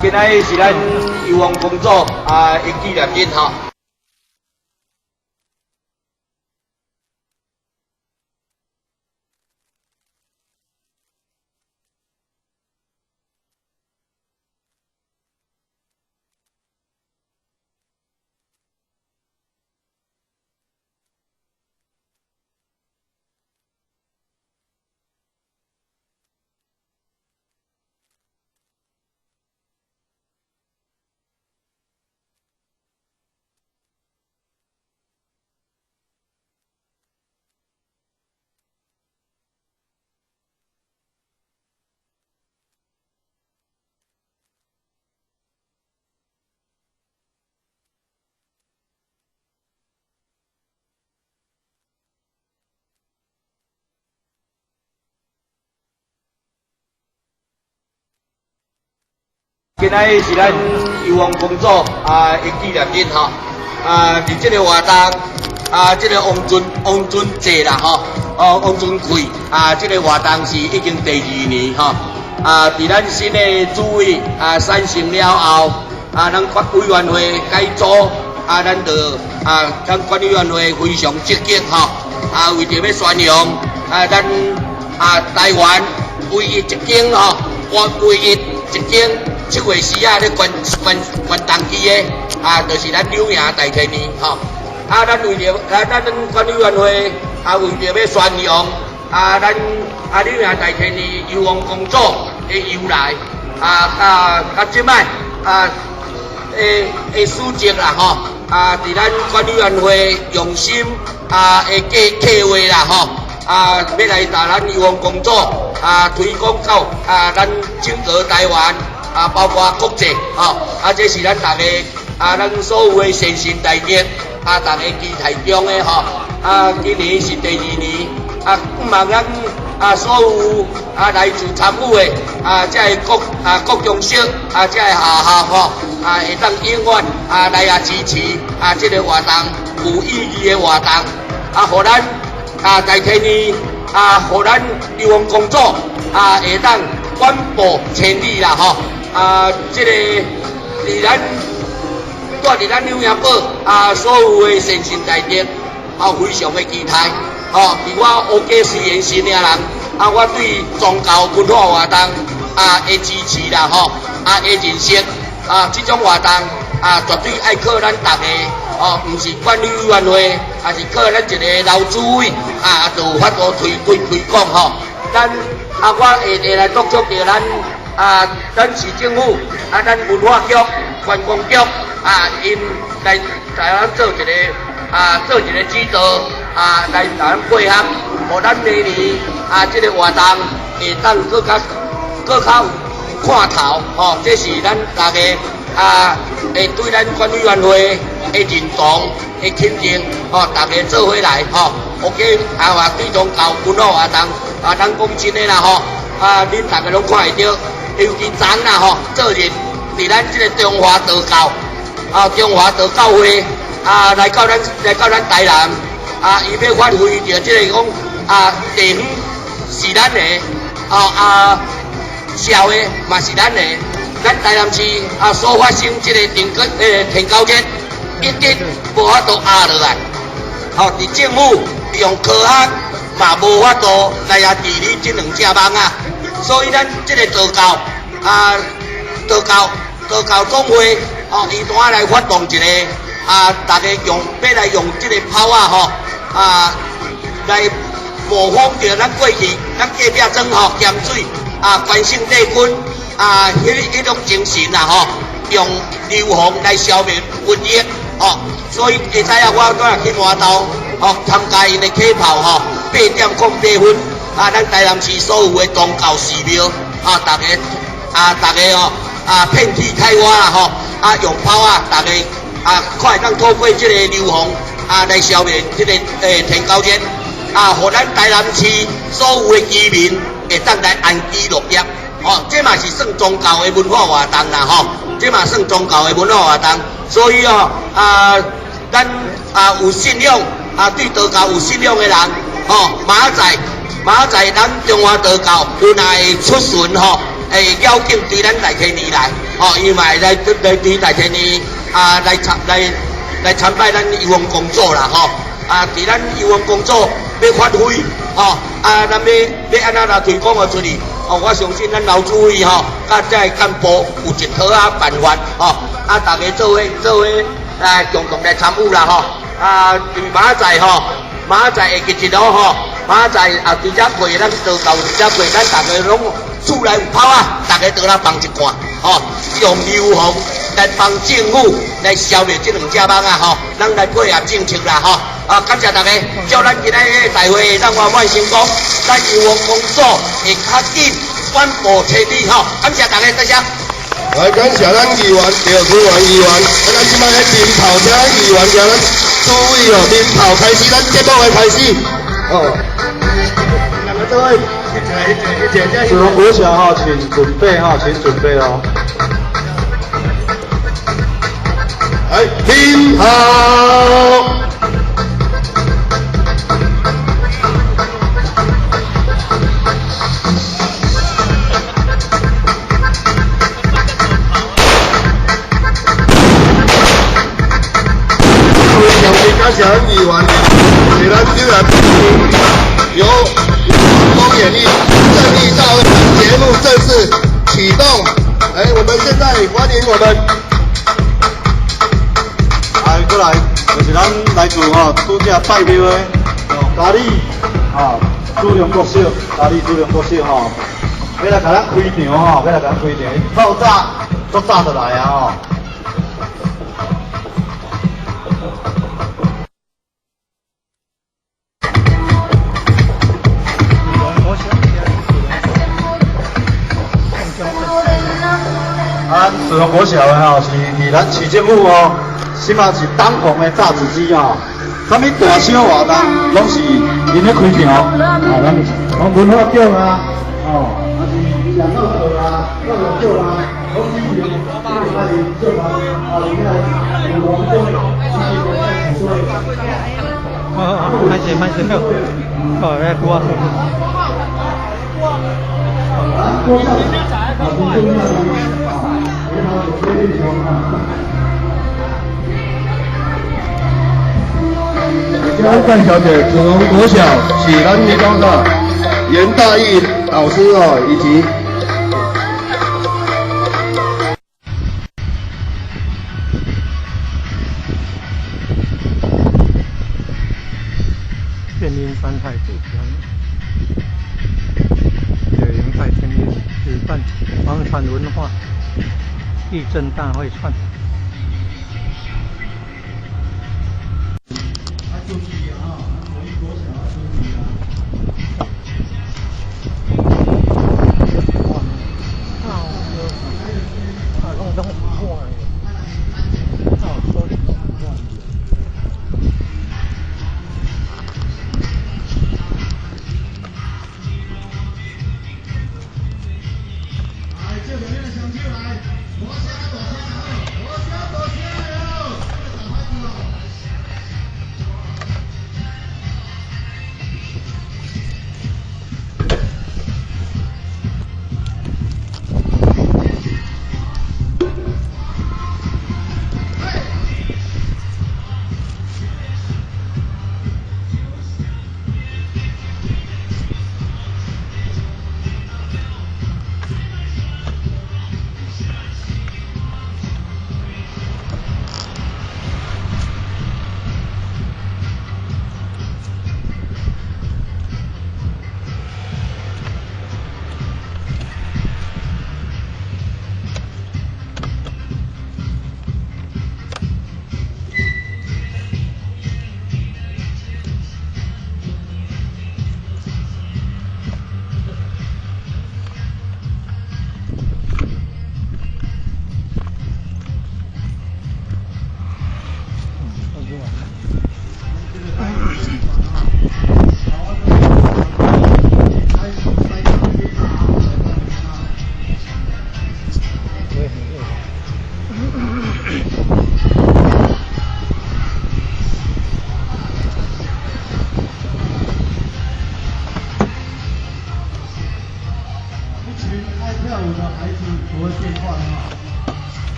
今仔日是咱游王公主啊的紀念日吼。今仔日是咱游王公主啊的紀念日吼，啊，佇這個活動啊，這個王尊王尊節啦吼，哦，王尊會啊，這個活動是已經第二年吼，啊，佇咱新的主委啊產生了後，啊，咱委員會改組，啊，咱就啊，咱管理委員會非常積極吼，啊，為著欲宣揚啊，咱啊台灣唯一一間吼，我唯一一間七月四仔咧懸懸懸銅旗的啊，就是咱柳營大天廟吼。啊，咱為著啊，咱管理委員會啊，為著欲宣揚啊，咱啊柳營大天廟游王公主的由來啊啊，啊這擺啊的的史跡啦吼啊，佇咱管理委員會用心啊的計計劃啦吼啊，欲來共咱游王公主啊推廣到啊咱整個台灣啊，包括國際吼啊，這是咱逐家啊，咱所有的善心大德啊，逐家期待中的吼啊，今年是第二年啊，希望咱啊所有啊來自參與的啊，這个各啊各中小啊，這个學校吼啊，會當永遠啊來啊支持啊這个活動有意義的活動啊，予咱啊大天廟啊，予咱游王公主啊會當遠播千里啦吼啊，這个佇咱住佇咱柳營堡啊，所有的善心大德啊，非常的期待吼。佇我烏雞雖然是領人啊，我對宗教文化活動啊的支持啦吼，啊的認識啊，這種活動啊，絕對愛靠咱逐家哦，毋是管理委員會，啊是靠咱一个老主委啊，就有法度推推推廣吼。咱啊，我會會來督促著咱啊，咱市政府啊，咱文化局、觀光局啊，𪜶來共咱做一个啊，做一个指導啊，來共咱配合，予咱明年啊，這个活動會當閣較閣較有看頭吼。這是咱逐家啊，會對咱管理委員會的認同的肯定吼，逐家做伙來吼。OK，啊嘛對宗教文化活動啊，咱講真的啦吼，啊，恁逐家攏看會著，尤其昨啦吼，昨日佇咱這個中華道教啊，中華道教會啊，來到咱來到咱台南啊，伊欲發揮著這个講啊，地方是咱的，啊啊，社會嘛是咱的，咱台南市啊所發生這个天狗天狗節，一直無法度壓落來，吼，佇政府用科學嘛無法度來遐治理這兩隻蠓仔，所以咱這个道教啊，道教道教總會哦，伊拄來發動一个啊，逐家用欲來用這个炮仔吼啊，來模仿著咱過去咱隔壁庄吼鹹水啊，關聖帝君啊，彼彼種精神啦吼，用硫磺來消滅瘟疫吼，所以下早仔我拄仔去麻豆吼參加𪜶的起炮吼，8點08分啊，咱台南市所有的宗教寺廟啊，逐家啊，逐家吼啊，遍地開花啦吼，啊，用炮仔，逐家啊，看會當透過這個硫磺啊來消滅這个天狗節啊，予咱台南市所有的居民會當來安居樂業，吼，這嘛是算宗教的文化活動啦，吼，這嘛算宗教的文化活動，所以哦啊，咱啊有信仰啊，對道教有信仰的人，吼，明仔載明仔載咱中華道教有若會出巡吼，會邀請對咱大天廟來。吼，伊嘛會來對大天呢啊來參來來參拜咱禹王公祖啦吼。啊，佇咱禹王公祖欲發揮，吼，啊，咱欲欲按怎來推廣予出去，哦，我相信咱劉主委吼，佮這个幹部有一套仔辦法，吼，啊，大家做伙做伙來共同來參與啦，吼，啊，佇明仔載吼，明仔載會記一路吼，明仔載啊，佇遮過，咱就到佇遮過，咱大家攏厝內有炮啊，大家倒來放一罐，吼，用硫磺來幫政府來消滅這兩隻蠓仔，吼，咱來配合政策啦，吼。啊，感謝大家，祝咱今仔日大會咱圓滿成功，咱禹王公祖會較緊穩步前進，吼，感謝大家，多謝。來感謝咱議員，廖坤元議員，啊，咱這擺咧鞭炮，請咱議員，請咱主委哦，鞭炮開始，咱節目的開始。哦。兩個各位，一個，一個，子龍國小哈，請準備哈，請準備哦。來，鞭炮。感謝咱議員，是咱這個由公演藝正義大會節目正式啟動。哎，我們現在歡迎我們。來，過來，就是咱來自吼拄才拜廟的嘉里啊，子龍國小，嘉里子龍國小吼，欲來共咱開場吼，欲來共咱開場，透早，足早就來啊吼。啊，子龍國小的吼是佇咱市政府哦，這馬是當紅的炸子雞吼，啥物大小活動攏是𪜶咧開場，啊，咱講文化局啊，哦，啊是養老課啊、教育局啊，攏是用來做啊，啊，裡面有農工，哦，歹勢歹勢，哦，來鼓啊！啊，范小姐，子龍國小是咱的高的嚴大義老師哦，以及。電音山太古城，柳營大天音舉辦房產文化地震大會串。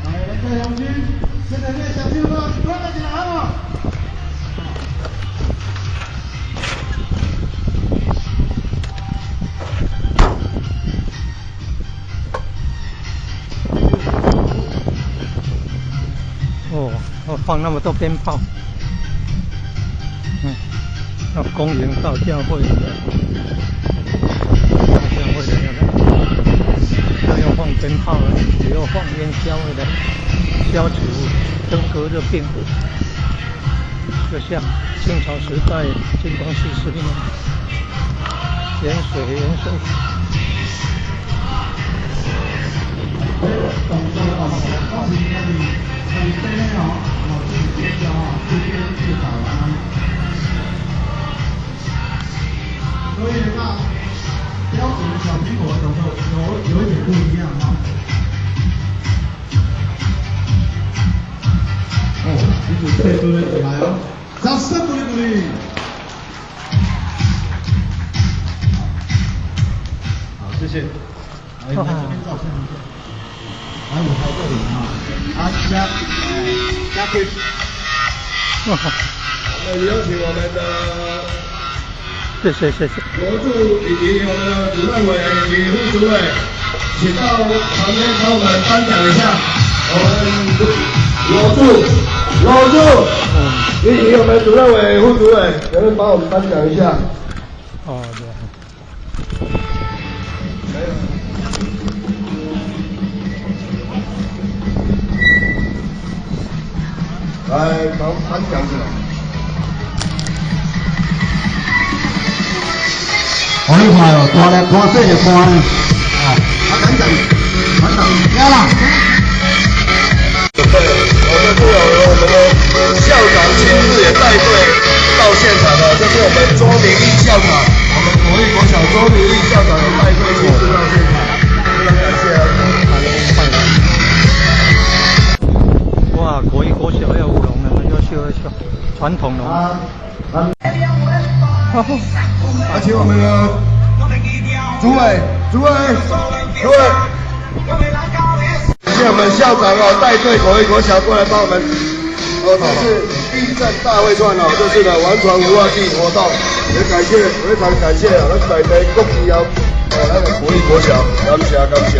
来，咱这乡亲，现在这双手啊，举来一下好无？哦，我放那么多鞭炮，那公园到教会的，到教会的要要放鞭炮了，也要放烟消的，消除登革热病毒，就像清朝时代金光戏时一样，盐水盐水。动作哦，我是家己家己整的哦，哦，这是介绍哦，这边介绍啊。所以那标准的小苹果动作有一点不一样哈。哦，你就对对来哦，掌声鼓励鼓励。好，谢谢。来，来这边照相一下。来舞台这里啊，啊，加，加可以。我们有请我们的，谢谢谢谢。罗助以及我们的主任委以及副主委，请到旁边帮我们颁奖一下。我们罗助，罗助，以及我们主任委、副主委，能不能帮我们颁奖一下？哦，对。来，帮颁奖起来。哦，你看哦，大咧看细就看呢，啊，啊，等等，等等，了啦。对，我们是有我们的校长亲自也带队到现场的，这是我们周明义校长，我们国立国小周明义校长也带队亲自到现场，非常感谢啊。哇，国一国小要舞龙了，要秀一秀传统龙。啊，而且我们的主委，主委，主委，感谢我们校长哦，带队国一国小过来帮我们，哦，这是地震大会战哦，这次的玩传文化季活动，也感谢，非常感谢啊，咱在地国际哦，哦，咱的国一国小，感谢感谢。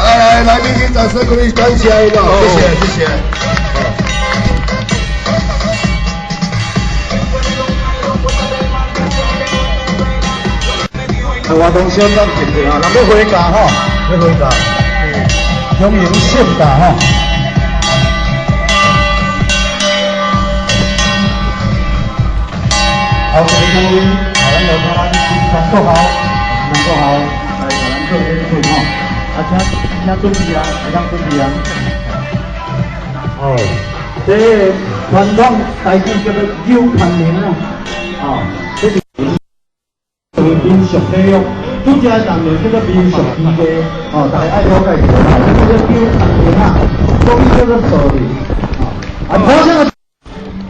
来来来，宾请掌声鼓励，感谢哦，谢谢谢谢。活动相当热烈啊！人要回家吼，要回家，恭迎盛大吼。后一个单位，好，咱来看咱新庄国校，新庄国校来给咱做演出吼。啊，请请准备啊，会当准备啊。哦，这个传统台语叫做扭牵铃啊，哦，这是。民俗体育，拄则的动作叫做民俗技艺，哦，大家爱了解一下，这个扭牵铃啊，国语叫做锁铃，啊，好像。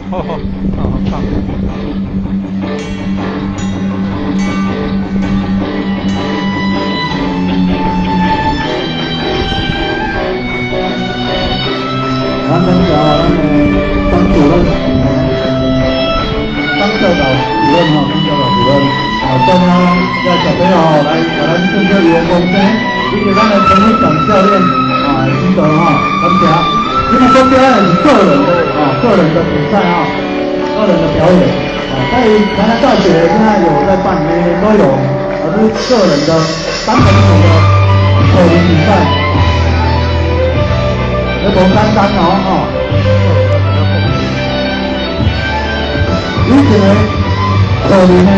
好好好好。咱等下，咱的张主任，张教导主任吼，张教导主任。啊，教练要小朋友来给咱正式员工生，以及咱的陈会长教练啊指导哈，感谢。因为说表演是个人的啊，个人的比赛啊，个人的表演啊，在台南大学现在有在办，每年都有，啊，是个人的单人组的口铃比赛，那无简单哦吼。以前的口铃呢？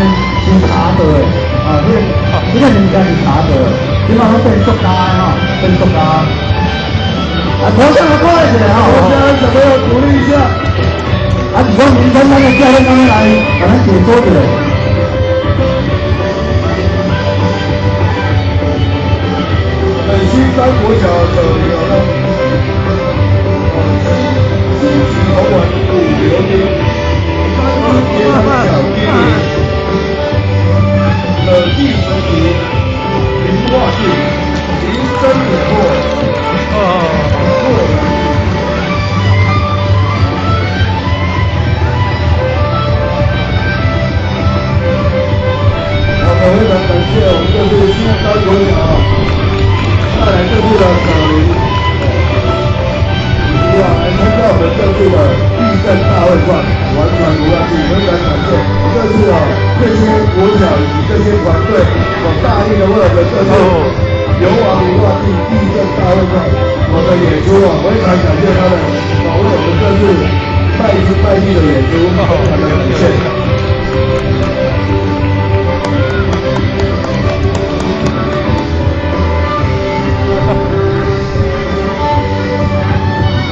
是茶做的，啊，这个物件是茶做的，这马拢变塑胶的吼，变塑胶。啊，头上来过来一下吼，头上小朋友鼓励一下。啊，是讲民生咱的教练他们来，给咱解说一下。本新三国小的有呢，新新竹同文五流。震大會冠，玩轉文化祭，非常感謝這次哦，這些國小以及這些團隊，哦，大力的為我們這次遊王文化祭地震大會冠我的演出哦，非常感謝他們，哦，為我們這次賣心賣力的演出，非常的感謝。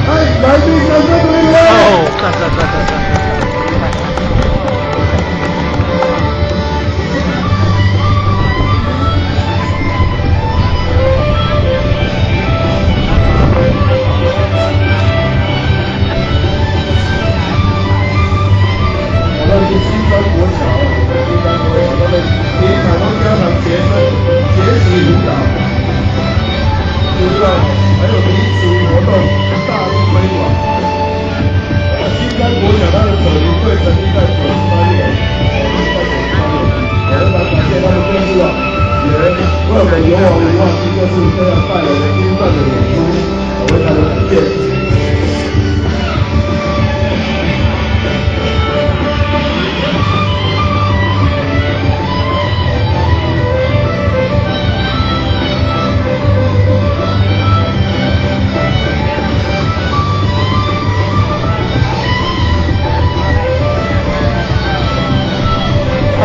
哎，來賓掌聲鼓勵！哦，讚讚讚讚讚！我們是新山國小，新山國小他們平常都加強學生學習輔導，知道還有民俗活動大力推廣。新山國小它的扯鈴隊成立在93年，在93年，我非常感謝他們這次啊，也為我們遊王文化祭這次這樣帶來的精湛的演出，我非常的感謝。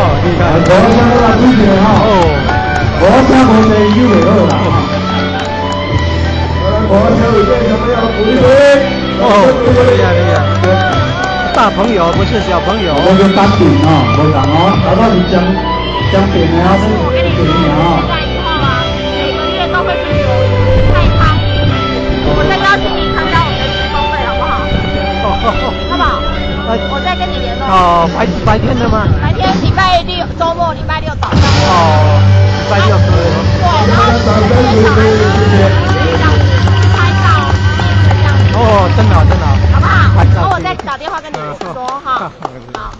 哦，厲害！無車來推薦吼，無車無地就袂好啦。我車尾店小朋友鼓勵鼓勵。哦，厲害厲害！大朋友不是小朋友。我叫單邊哦，無仝哦，頭拄是將將電的啊，這電的哦。現在以後啊，每個月都會去游太倉，我再邀請你參加我們的施工隊，好不好？好不好？我再跟你聯絡。哦，白天的嗎？白天禮拜六，週末禮拜六早上。哦，禮拜六可以。對，然後這些小孩子這樣子拍照，這樣子。哦，真好真好。好不好？然後我再打電話跟你說哈。好。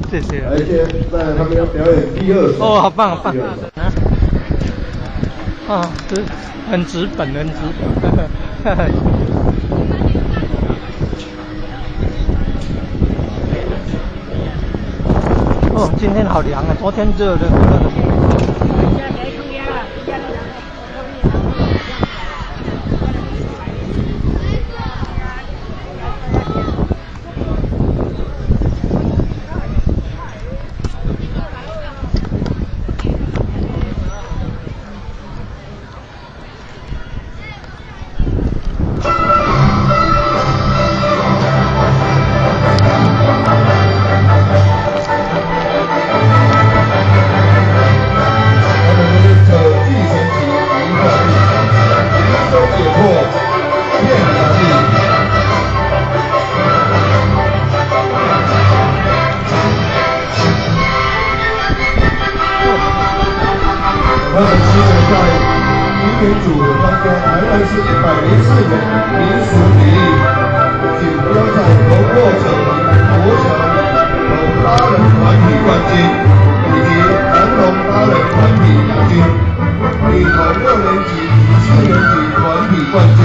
謝謝。而且在他們要表演第二首。哦，好棒好棒。啊，這很直本，很直本。哦，今天好涼啊，昨天熱的。他們七年在民民組當中，台灣是104年民俗體育錦標賽榮獲扯鈴國小女童8人團體冠軍，以及南農8人團體亞軍，女童6年級及4年級團體冠軍，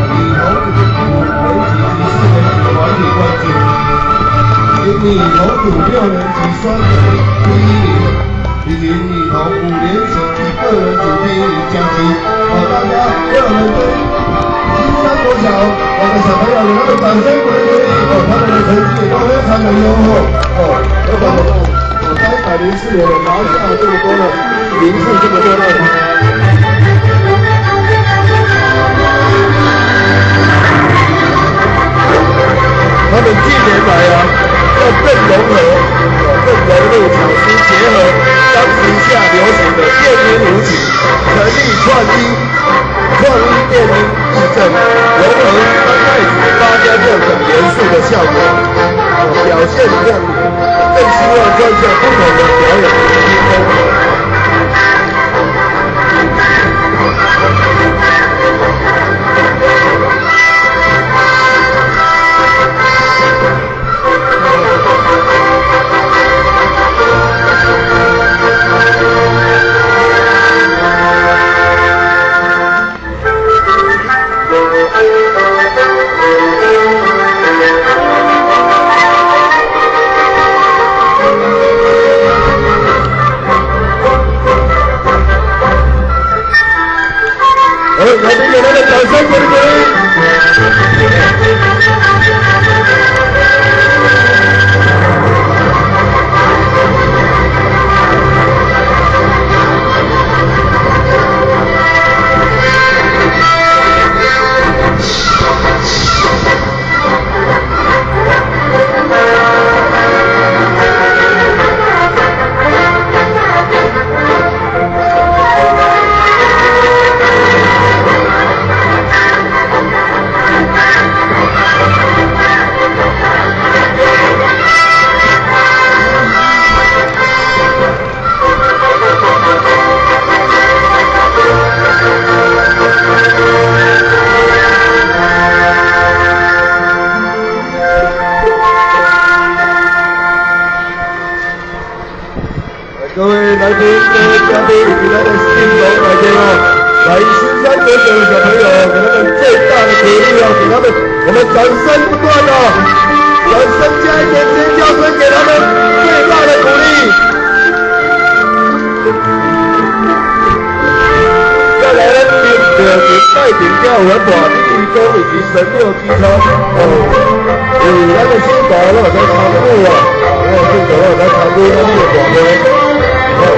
女童5年級及4年級團體冠軍，以女童組6年級雙人第一名。以及女童5年級個人組第一名獎金，好，大家為我們跟新山國小我的小朋友給他們掌聲鼓勵鼓勵哦，他們的成績也都非常的優厚哦，非常的棒，哦，在104年拿下了這麼多的名次，這麼多的。他們近年來啊，要更融合，更融入巧思結合當時下流行的電音舞曲，成立創意電音藝陣，融合三太子、八家將等元素的效果，表現亮麗，更希望創下不同的表演新風格。賓、各位嘉賓以及咱的新郎來賓哦，來新山國小的小朋友，給他們最大的鼓勵哦，給他們，我們掌聲不斷哦，掌聲加一點尖叫聲，給他們最大的鼓勵。再來呢，林林拜顶跳舞的大地公以及神六機車哦，有咱的新寶攏有在參與哦，咱的新寶攏有在參與咱這個大會哦。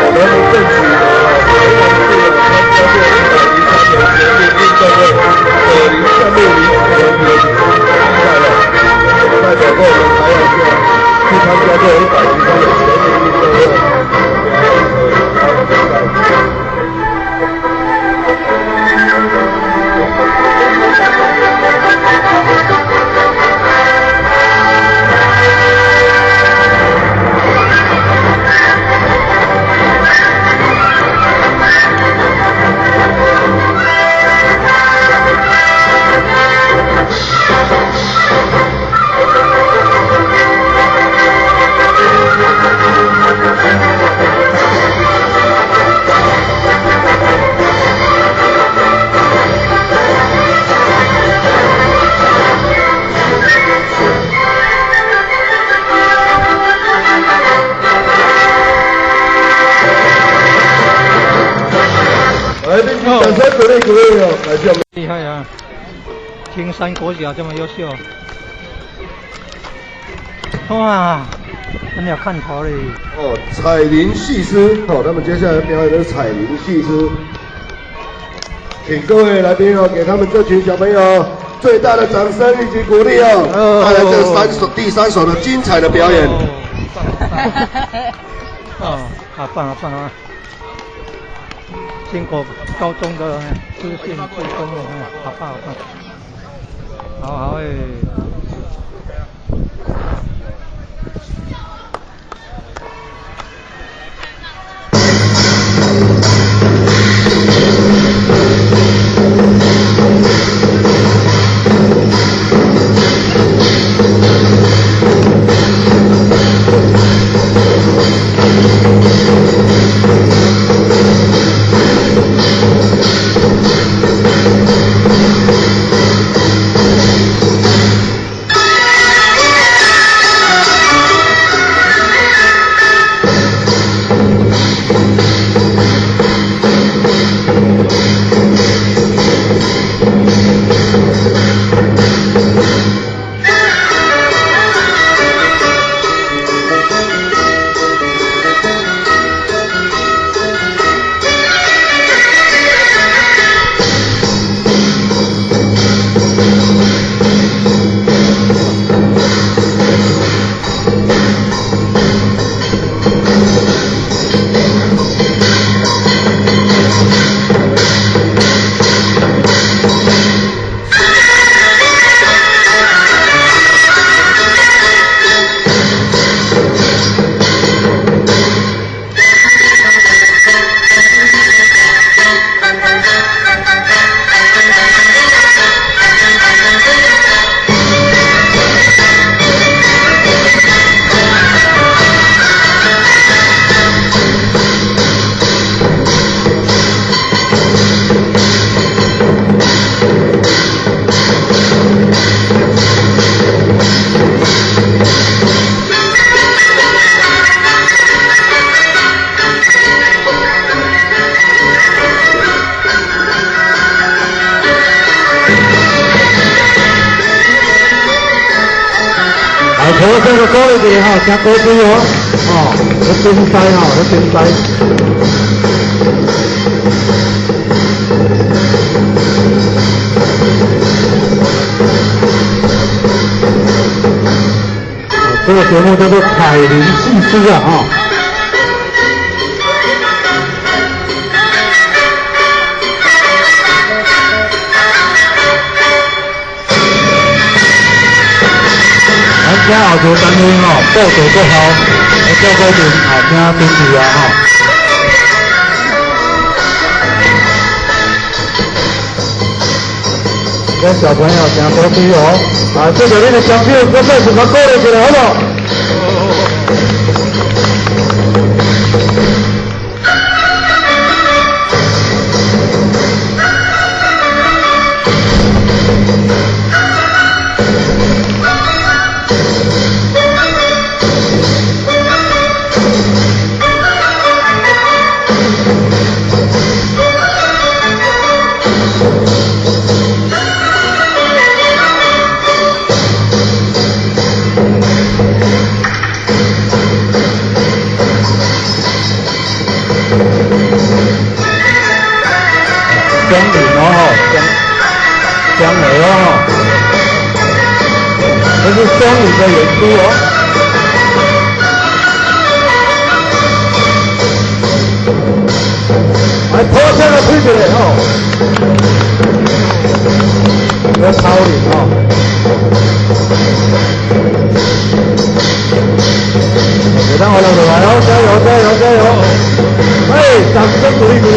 我們正式的台灣隊參加過113年全民運動會的林項目林子榮也厲害了，代表過我們台灣縣去參加過113年全民運動會比賽。來，掌聲鼓勵鼓勵哦，感謝我們。厲害啊！青山國小這麼優秀，哇，很有看頭嘞。哦，彩鈴戲師，好，他們接下來表演的是彩鈴戲師，請各位來賓哦，給他們這群小朋友最大的掌聲以及鼓勵哦，帶來這三首第三首的精彩的表演。哦，好棒好棒啊！經過高中的資訊志工的，好棒好棒，好好誒。鼓勵一下吼，真鼓吹哦，哦，咧比賽吼，咧比賽。這個節目叫做彩鈴戲獅啊，吼。咱請後一個單位吼，報道國校來照顧陣，啊，請登記啊，吼。咱小朋友真鼓勵哦，啊，謝謝恁的雙手，閣再次甲鼓勵一下，好無？江林哦，江江河哦，這是雙林的演出哦。來，拖車來推起來吼，來操練哦。給咱我來來哦，加油加油加油！哎，掌聲鼓勵鼓勵。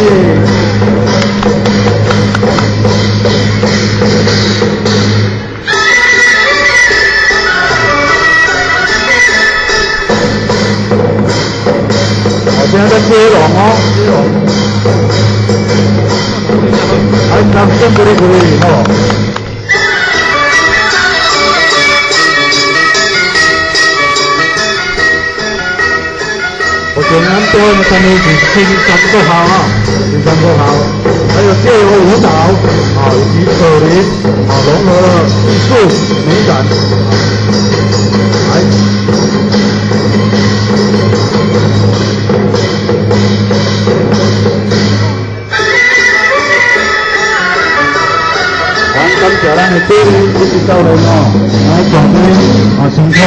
好，現在在接龍哦，接龍。來，掌聲鼓勵鼓勵吼。目前咱表演的單位是青山國校啊，青山國校，還有借由舞蹈啊以及扯鈴啊，融合了藝術美感。來，咱感謝咱的主理以及教練哦，來全隊啊辛苦啊。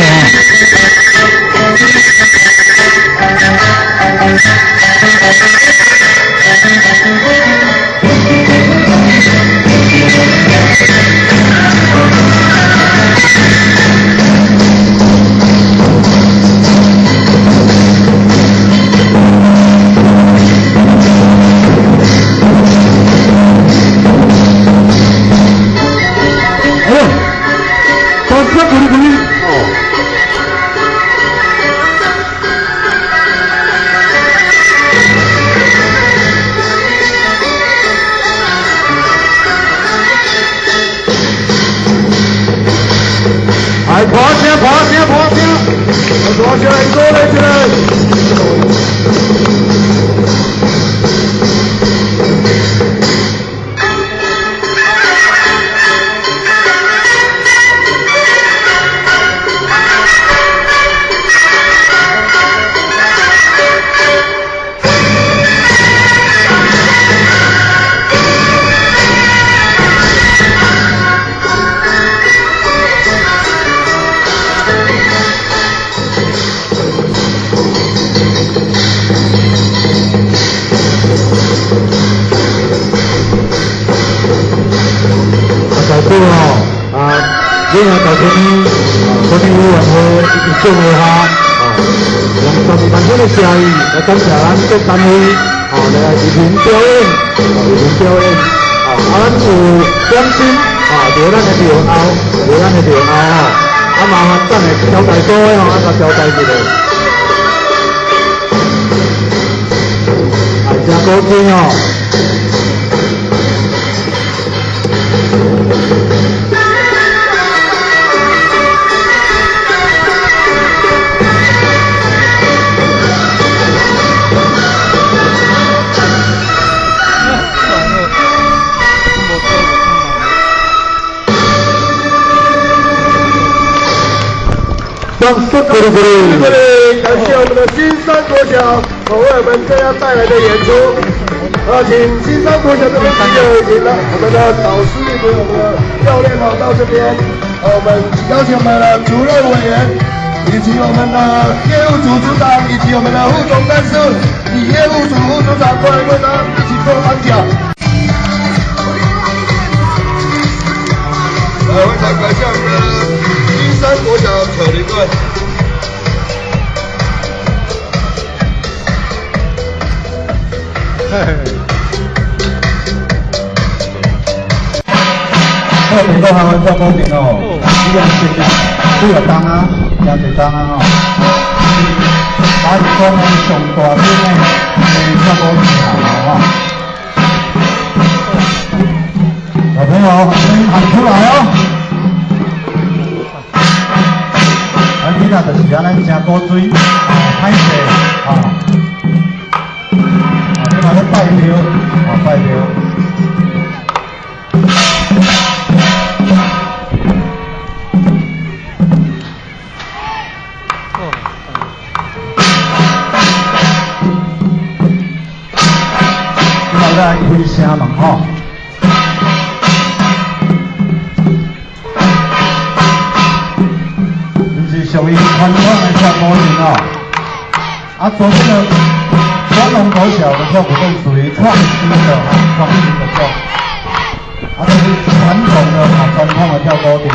哎呦，掌聲鼓勵鼓勵哦！來，破聲破聲破聲，破聲來鼓勵一下。你若大家呢，啊，国民委員會以及政府下，哦，用12萬種的謝意來感謝咱各單位，哦，來蒞臨表演，哦，蒞臨表演，哦，啊，咱有點心，啊，佇咱的廟後，佇咱的廟後吼，啊，麻煩等下招待所的吼，啊，共招待一下。啊，真古錐吼。掌聲鼓勵鼓勵。感謝我們的新山國小所為我們這樣帶來的演出。請新山國小這邊朋友請了我們的導師以及我們的教練哦到這邊，我們邀請我們的主任委員，以及我們的業務組組長，以及我們的副總幹事，以業務組副組長過來為大家一起做頒獎。來，非常感謝我們的新山國小扯鈴隊。嘿嘿。这个美国台湾跳鼓阵哦，依然是几个冬啊，真济冬啊吼。是马里讲的上大间的跳鼓阵啊吼。小朋友，声音喊出來哦！啊，囡仔就是按呢誠古錐，啊，歹勢，啊，啊，你嘛咧拜廟，啊，拜廟。你嘛來開聲門吼。屬於傳統的跳鼓陣哦，啊，昨天的光榮國小的跳鼓陣屬於創新的哈，創新的跳，啊，這是傳統的哈，傳統的跳鼓陣。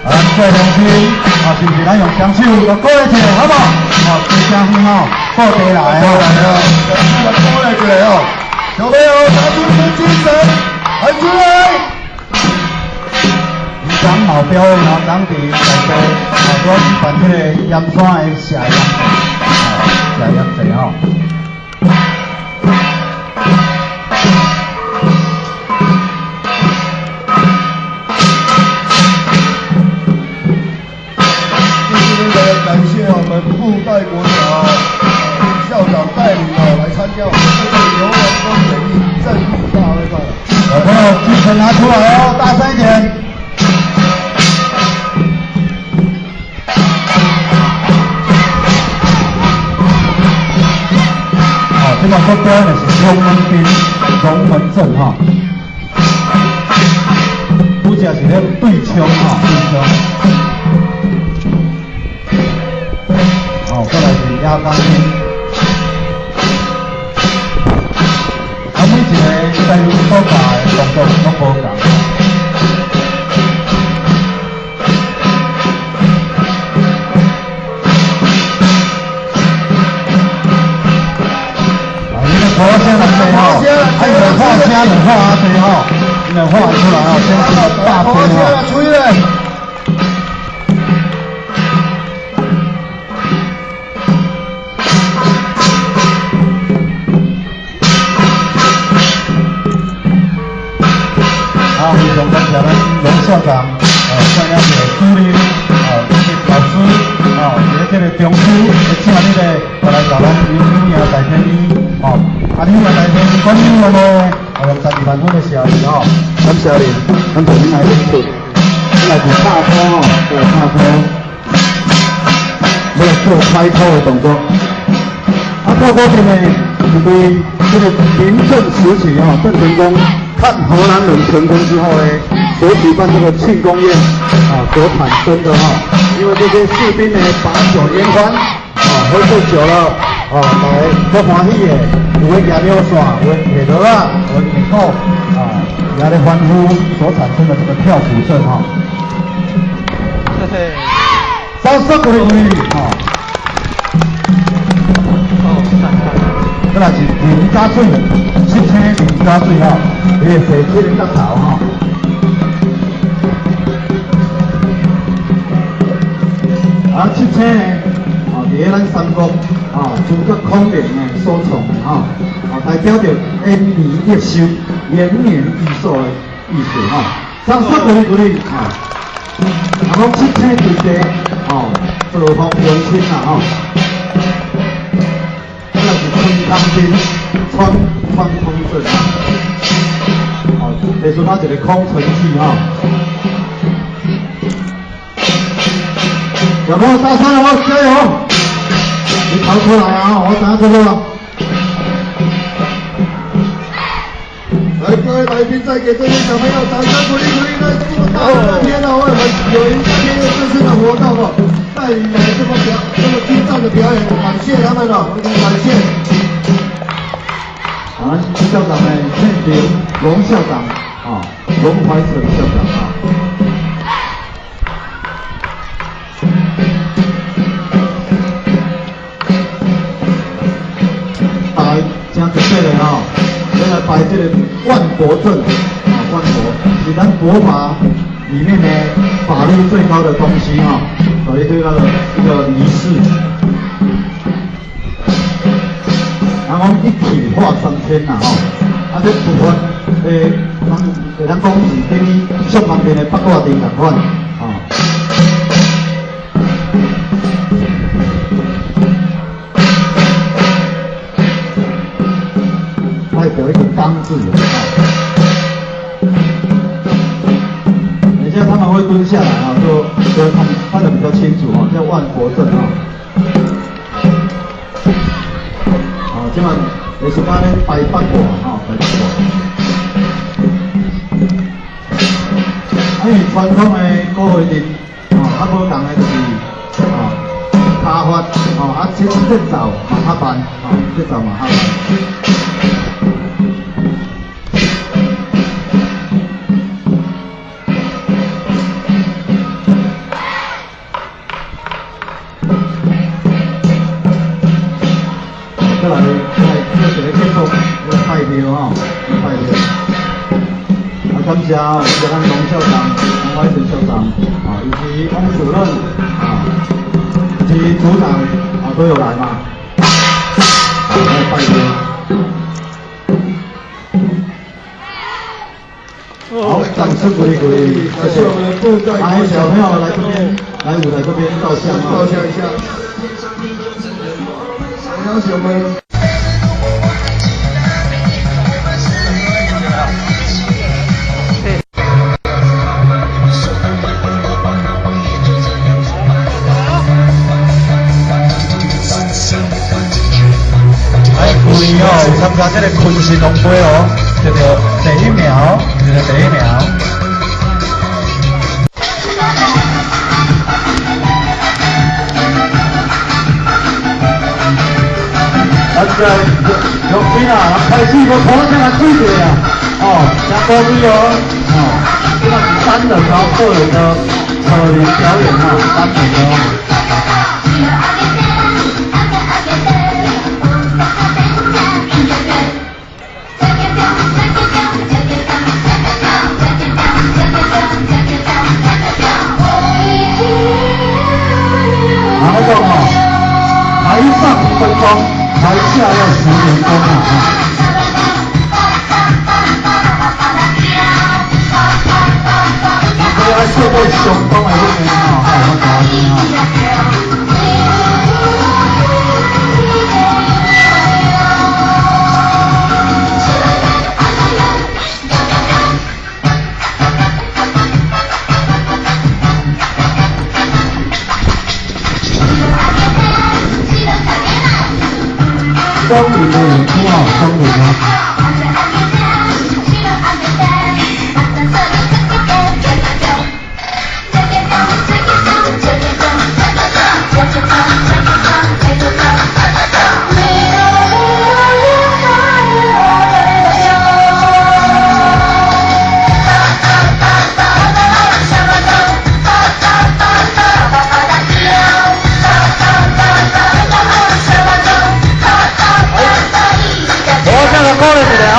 啊，这两天啊，是不是咱用雙手來鼓勵一下，好無？哦，大聲吼，鼓地來哦。過來過來哦，小朋友拿出你的精神，喊出來！以前嘛有表演哦，當地內地啊，主要舉辦這個鹽山的社鹽祭，啊，社鹽祭吼。感謝我們布袋國小校長帶領哦來參加我們這次遊龍宮演藝正義大會賽。小朋友精神拿出來哦，大聲一點！哦，這個所表演的是龍門陣、龍門陣哈，主要是咧對槍哈，對槍。哦，過來是壓鋼筋。啊，每一個在所教的動作攏無仝。啊，你个鼓聲來濟吼，啊，用喊聲就喊啊濟吼，你若喊出來哦，聲是大聲吼。注意咧！啊，非常感謝咱龍校長，帶領這個主任，老師，佇咧這個中秋的正日咧，過來共咱游泳大天醫，哦，啊，游泳大天醫管理員呢，用12萬分的謝意吼，感謝你，咱就恁來演出，恁來是拍鼓吼，來拍鼓，要來做開口的動作。啊，跳鼓陣呢，是對這個臨陣時期吼，鄭成功看荷蘭人成功之後呢，所舉辦這個慶功宴啊，所產生的哈，因為這些士兵呢，把酒言歡啊，喝醉酒了啊，來足歡喜的，有的舉鳥線，有的提鑼仔，有的提鼓啊，也咧歡呼所產生的這個跳鼓陣哈。嘿嘿。掌聲鼓勵鼓勵啊！哦，讚讚。這若是林家水，七星林家水吼，伊會踅七個角頭吼。啊，七星呢，哦，佇咧咱三國，啊，諸葛孔明呢所創的吼，啊，代表著延年益壽、延年益壽的意思吼。掌聲鼓勵鼓勵啊！啊，講七星墜地，哦，造福鄉親啦吼。這若是春江鎮，創穿穿空陣。哦，提出他一個空城計哈。小朋友大三了，加油！你逃出來啊！我等下就錄了。來，各位來賓，再給這些小朋友掌聲鼓勵鼓勵！在這麼大熱天啊，為我們有迎三天這次的活動哦，帶來這麼精湛的表演，感謝他們哦，感謝。啊，校長呢，姓林，龍校長啊，龍懷成校長啊。大家真特別的吼，要來拜這個萬佛陣啊，萬佛是咱佛法裡面呢法律最高的東西哈，所以這個一個儀式。然後一體化三千啦吼，啊這部分咱會當講是等於上方便的八卦陣仝款，吼。代表一個剛字啊。等一下他們會蹲下來啊，就會看得比較清楚啊，叫萬佛陣啊。啊，這擺也是講咧拜八卦吼，拜八卦。啊，因為傳統的古會陣，哦，較無仝的就是哦，跤法，哦，啊，節奏嘛較慢，哦，節奏嘛較慢。再來，再做一個結束，來拜廟吼，拜廟。啊，感謝哦，感謝咱龍校長、王懷成校長啊，以及翁主任啊，以及組長啊，都有來嘛。啊，來拜廟。好，掌聲鼓勵鼓勵，謝謝。來，小朋友來這邊，來舞台這邊照相啊，照相一下。邀請我們。來，舊年哦，有參加這個昆神龍杯哦，得到第一名，得到第一名。咱这用心啊，开始无可能来水者啊，哦，真高贵哦，哦，这个是單人哦，個人的扯鈴表演啊，單人哦。啊，那個哦，台上1分鐘，台下要10年功啊！所以愛做到相當的訓練哦，才有法度按呢哦。雙人的演出啊，雙人啊。我這個鼓勵一下哦。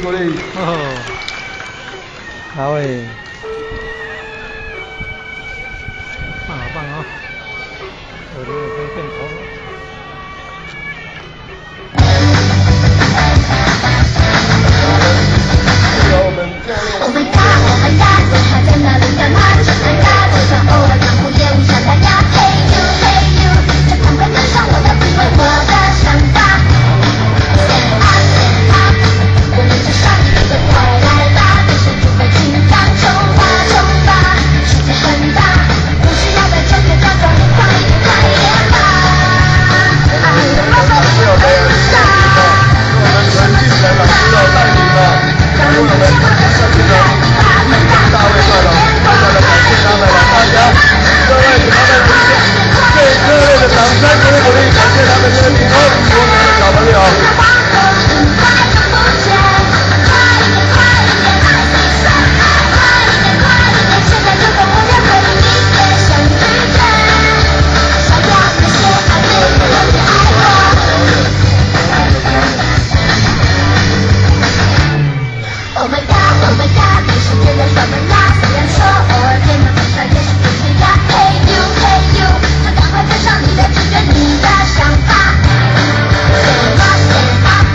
鼓勵。哦，好誒，棒好棒哦！我這個可以變頭了。 Oh my god, oh my god，他在哪里干嘛？就算尴尬，就算偶爾江湖也無傷大雅。Hey you, hey you，就趕快跟上我的品味，我的想法。Stand up, stand up，我們就上一個快來吧，別生出別緊張，衝吧衝吧，世界很大，不需要再糾結假裝，快一點快一點吧。啊，我們陳俊成老師的帶領哦，為我們這個大衛帥了，非常的感謝他們了，大家各位給他們最熱烈的掌聲鼓勵鼓勵，感謝他們這個提供我們的小朋友。 Oh my god, oh my god，你是天然小门啦。雖然說偶爾變得不帥也是不是呀？Hey you, hey you，就趕快跟上你的直覺，你的想法。Stand up, stand up，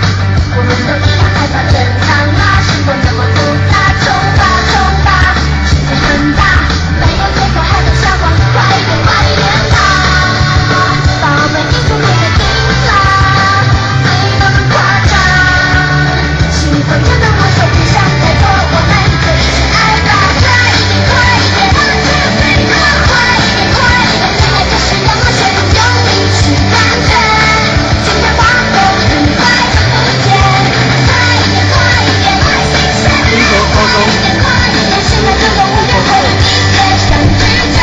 我們都一樣害怕正常嗎？生活那麼複雜，衝吧衝吧，世界很大，沒有借口還在撒謊，快一點快一點吧，寶貝，你就別再聽啦，沒那麼誇張。喜歡就跟我說，別想太多，我們就一起愛吧，快一點快一點，One two three go，快一點快一點，戀愛就是要冒險，用力去感覺，今天發瘋，很快就不見，快一點快一點，Five six seven eight，快一點快一點，現在就動物園會你別想拒絕，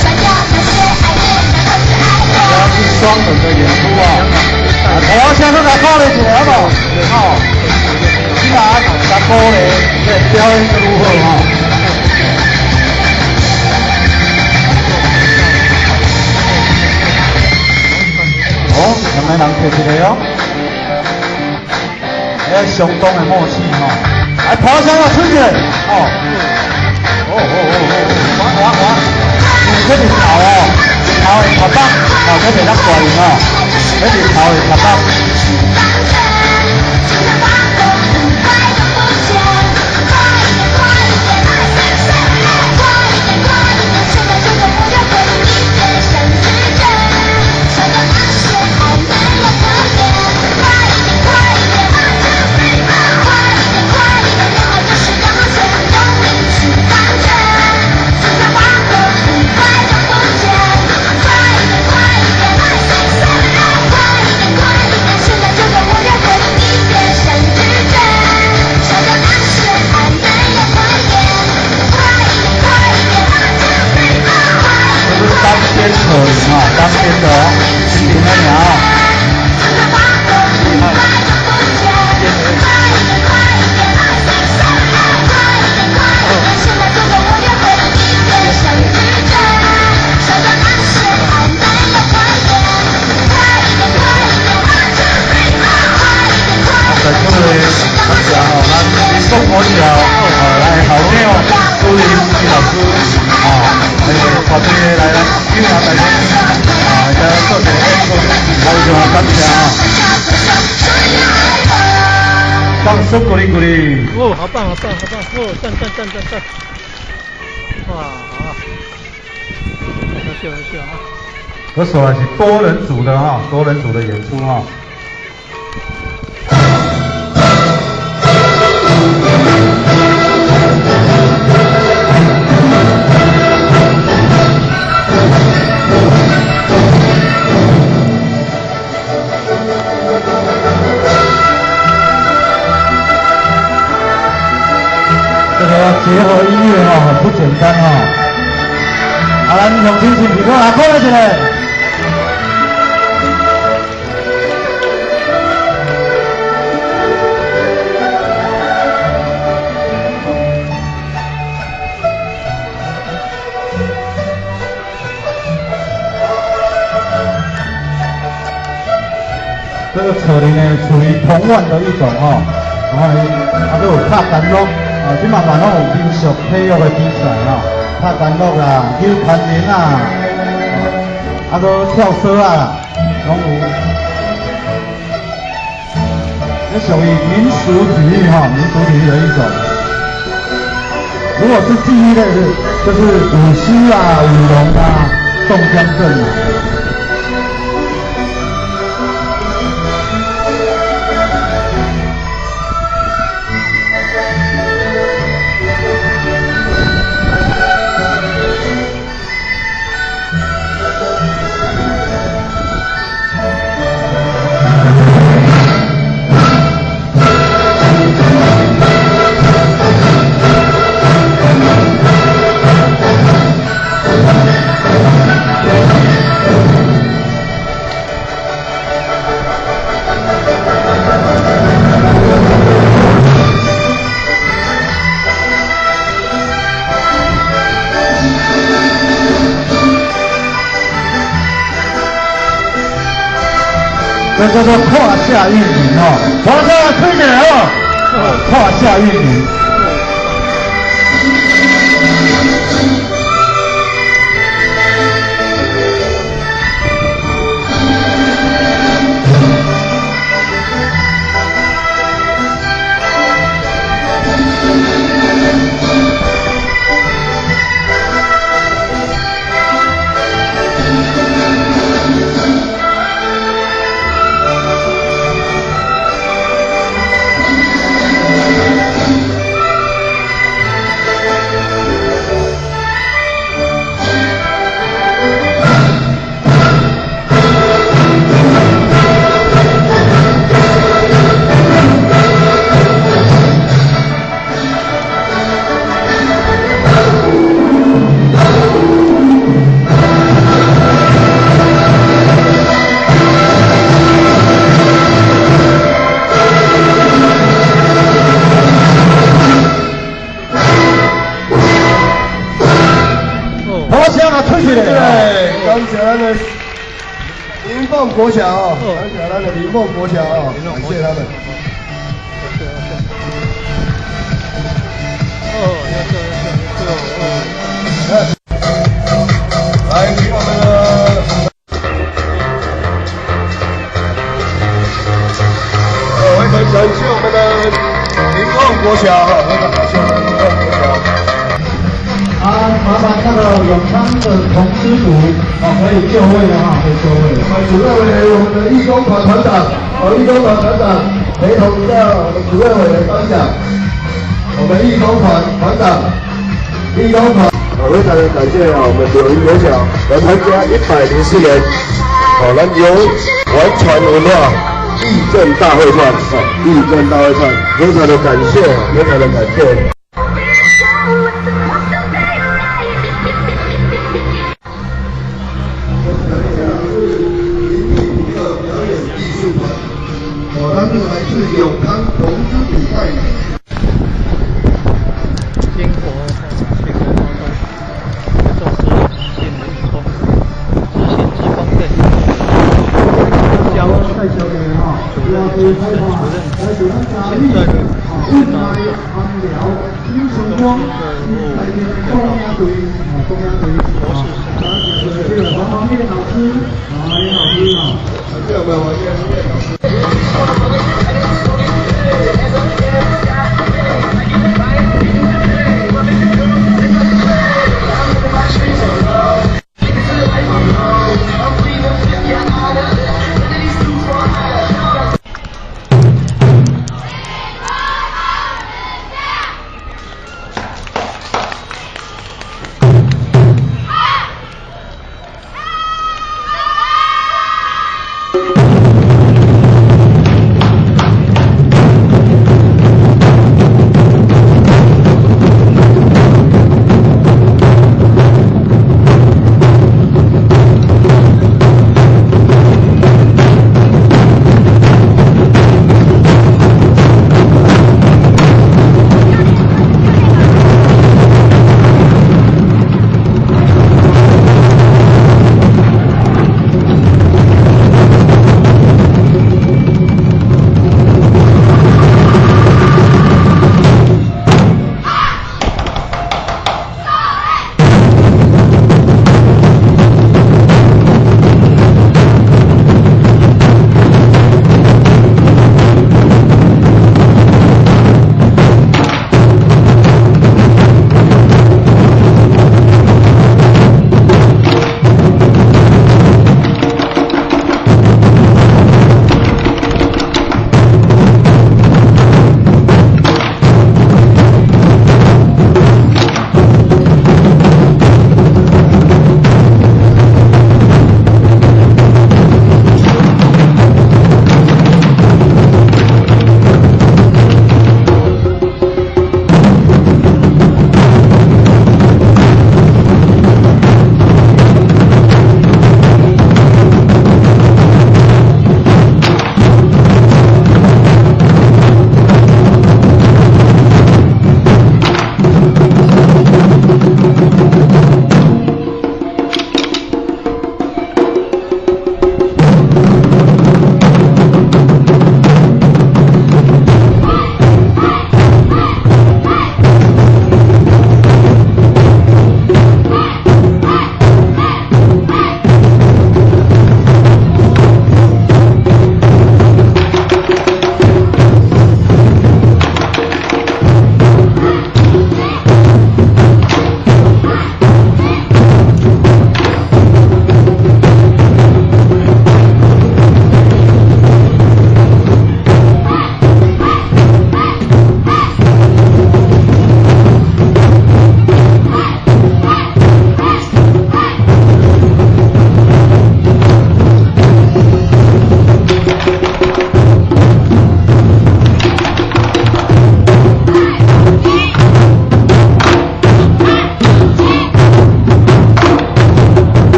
甩掉那些曖昧，然後去愛我。是雙人的演出啊！啊，頭先閣來鼓勵一下好無？吼，這下來鼓勵，這個表演閣愈好吼。哦，兩個人摕一個哦，欸，相當的默契吼。來，頭先來吹一下，哦，哦哦哦哦，哇哇哇，這是頭哦，頭會插北，哦，這袂當怪哦，這是頭會插北。單邊扯鈴哦，單邊的哦，輕輕的爾哦。厲害。在這裡，感謝吼，咱民國國小哦，咱的校長朱林朱老師哦，團隊來咱九華大學啊，來做一個演出，非常感謝啊！掌聲鼓勵鼓勵。哦，好棒，好棒，好棒！哦，讚讚讚讚讚！哇，好，優秀優秀啊！這首是多人組的哈，多人組的演出哈。這個結合音樂哈，很不簡單哈。啊，咱鄉親是不是來鼓勵一下？這個扯鈴呢，屬於銅腕的一種哈。啊，閣有拍干樂，啊，這馬嘛攏有民俗體育的比賽吼，拍干樂啦，扭牽鈴啊，啊，閣跳绳啊，攏有。這屬於民俗體育哈，民俗體育的一種。如果是技藝類的，就是舞獅啊、舞龍啊、宋江陣啊。這叫做胯下運營哦，胯下推起來哦，胯下運營。感謝咱的林鳳國小哦，感謝咱的林鳳國小哦，感謝他們。來，請我們的。非常感謝我們的林鳳國小哈，非常感謝我們的林鳳國小。啊，麻煩那個永康的童師組哦，可以就位了哈，可以就位。我們主任委員，我們的義工團團長，哦，義工團團長陪同一下我們主任委員頒獎。我們義工團團長，義工團，非常的感謝啊，我們柳營國小來參加104年，好，咱由完全文化義正大會唱，啊，義正大會唱，非常的感謝，非常的感謝。永康同志比赛。经国经国高中，重视新的义工，执行志工队，教主任、主任、主任，现在的是哪个？中心的哦，博士生。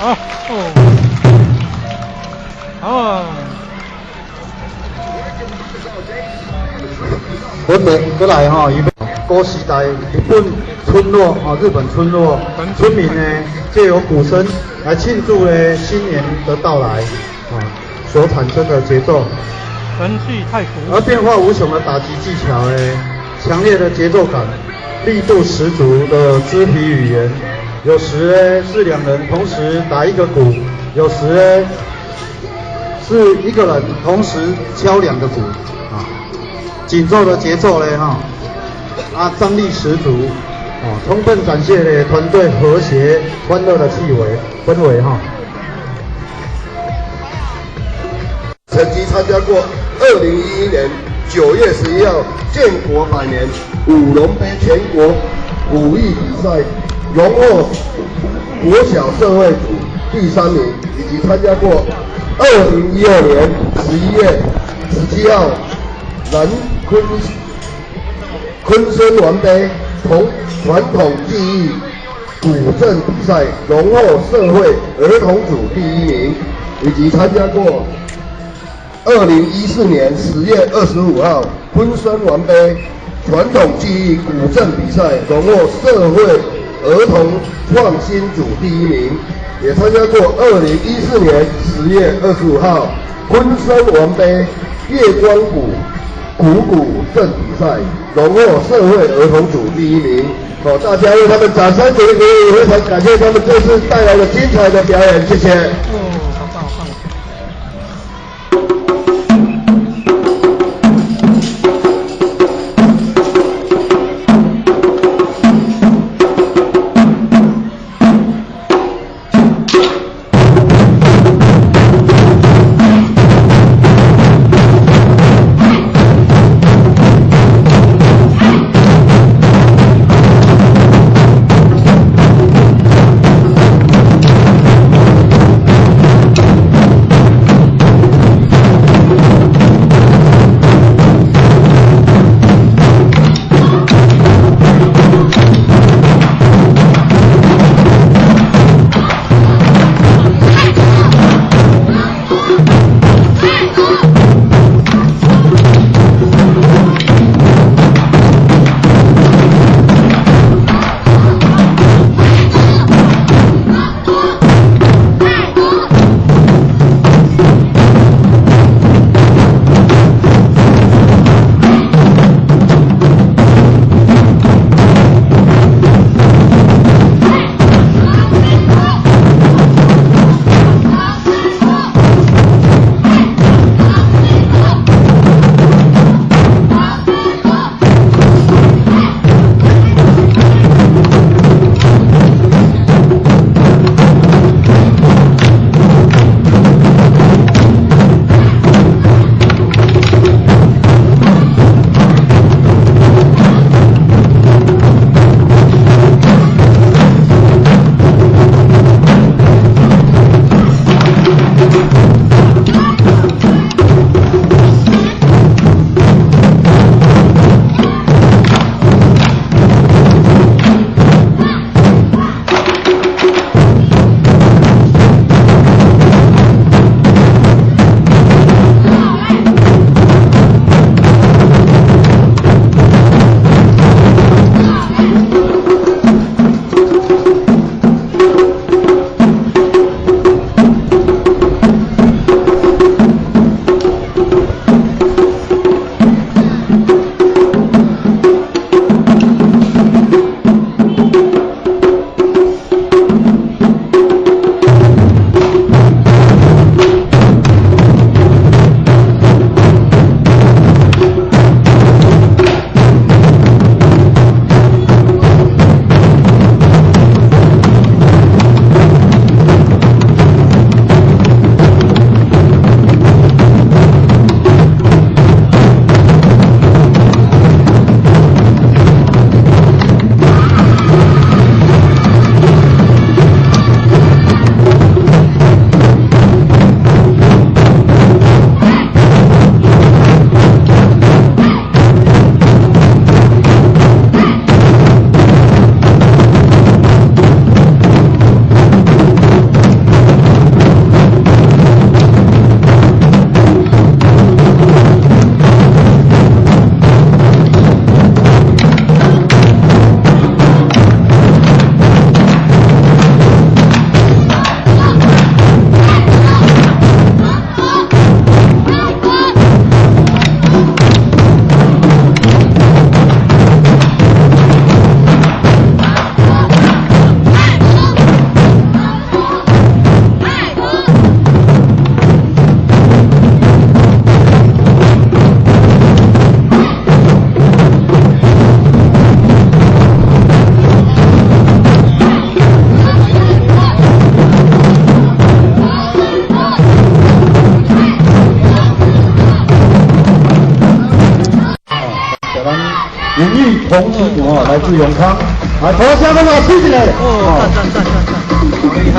好，哦，好。我们过来吼，伊古时代日本村落吼，日本村落村民呢，借由鼓声來慶祝呢新年的到來，啊，所產生的節奏。神氣太鼓。而變化無窮的打擊技巧呢，強烈的節奏感，力度十足的肢體語言，有時呢是兩人同時打一個鼓，有時呢是一個人同時敲兩個鼓，啊。緊湊的節奏咧，哈，啊，張力十足，哦，充分展現咧團隊和諧歡樂的氣氛氛圍哈。曾經參加過2011年9月11號建國百年舞龍盃全國武藝比賽，榮獲國小社會組第三名，以及參加過2012年11月17號南昆昆生王盃同傳統技藝古鎮比賽，榮獲社會兒童組第一名，以及參加過2014年10月25號昆生王盃傳統技藝古鎮比賽，榮獲社會兒童創新組第一名，也參加過2014年10月25號昆生王盃月光鼓鼓鼓鎮比賽，榮獲社會兒童組第一名。好，大家為他們掌聲鼓勵鼓勵，非常感謝他們這次帶來的精彩的表演，謝謝。哦，好棒，好棒。哦，來自永康，來，頭先嗰個推一下，哦，讚讚讚讚讚，好厲害，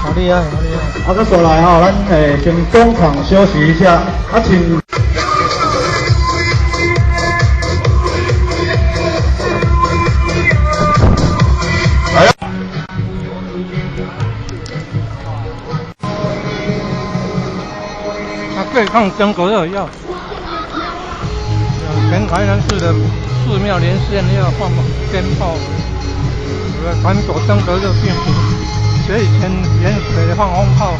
好厲害，好厲害。啊，閣紲來吼，咱先中場休息一下，啊，請。對抗登革熱藥，全台南市的寺廟連線要放鞭炮，趕走登革熱病毒。所以前鹽水放風炮，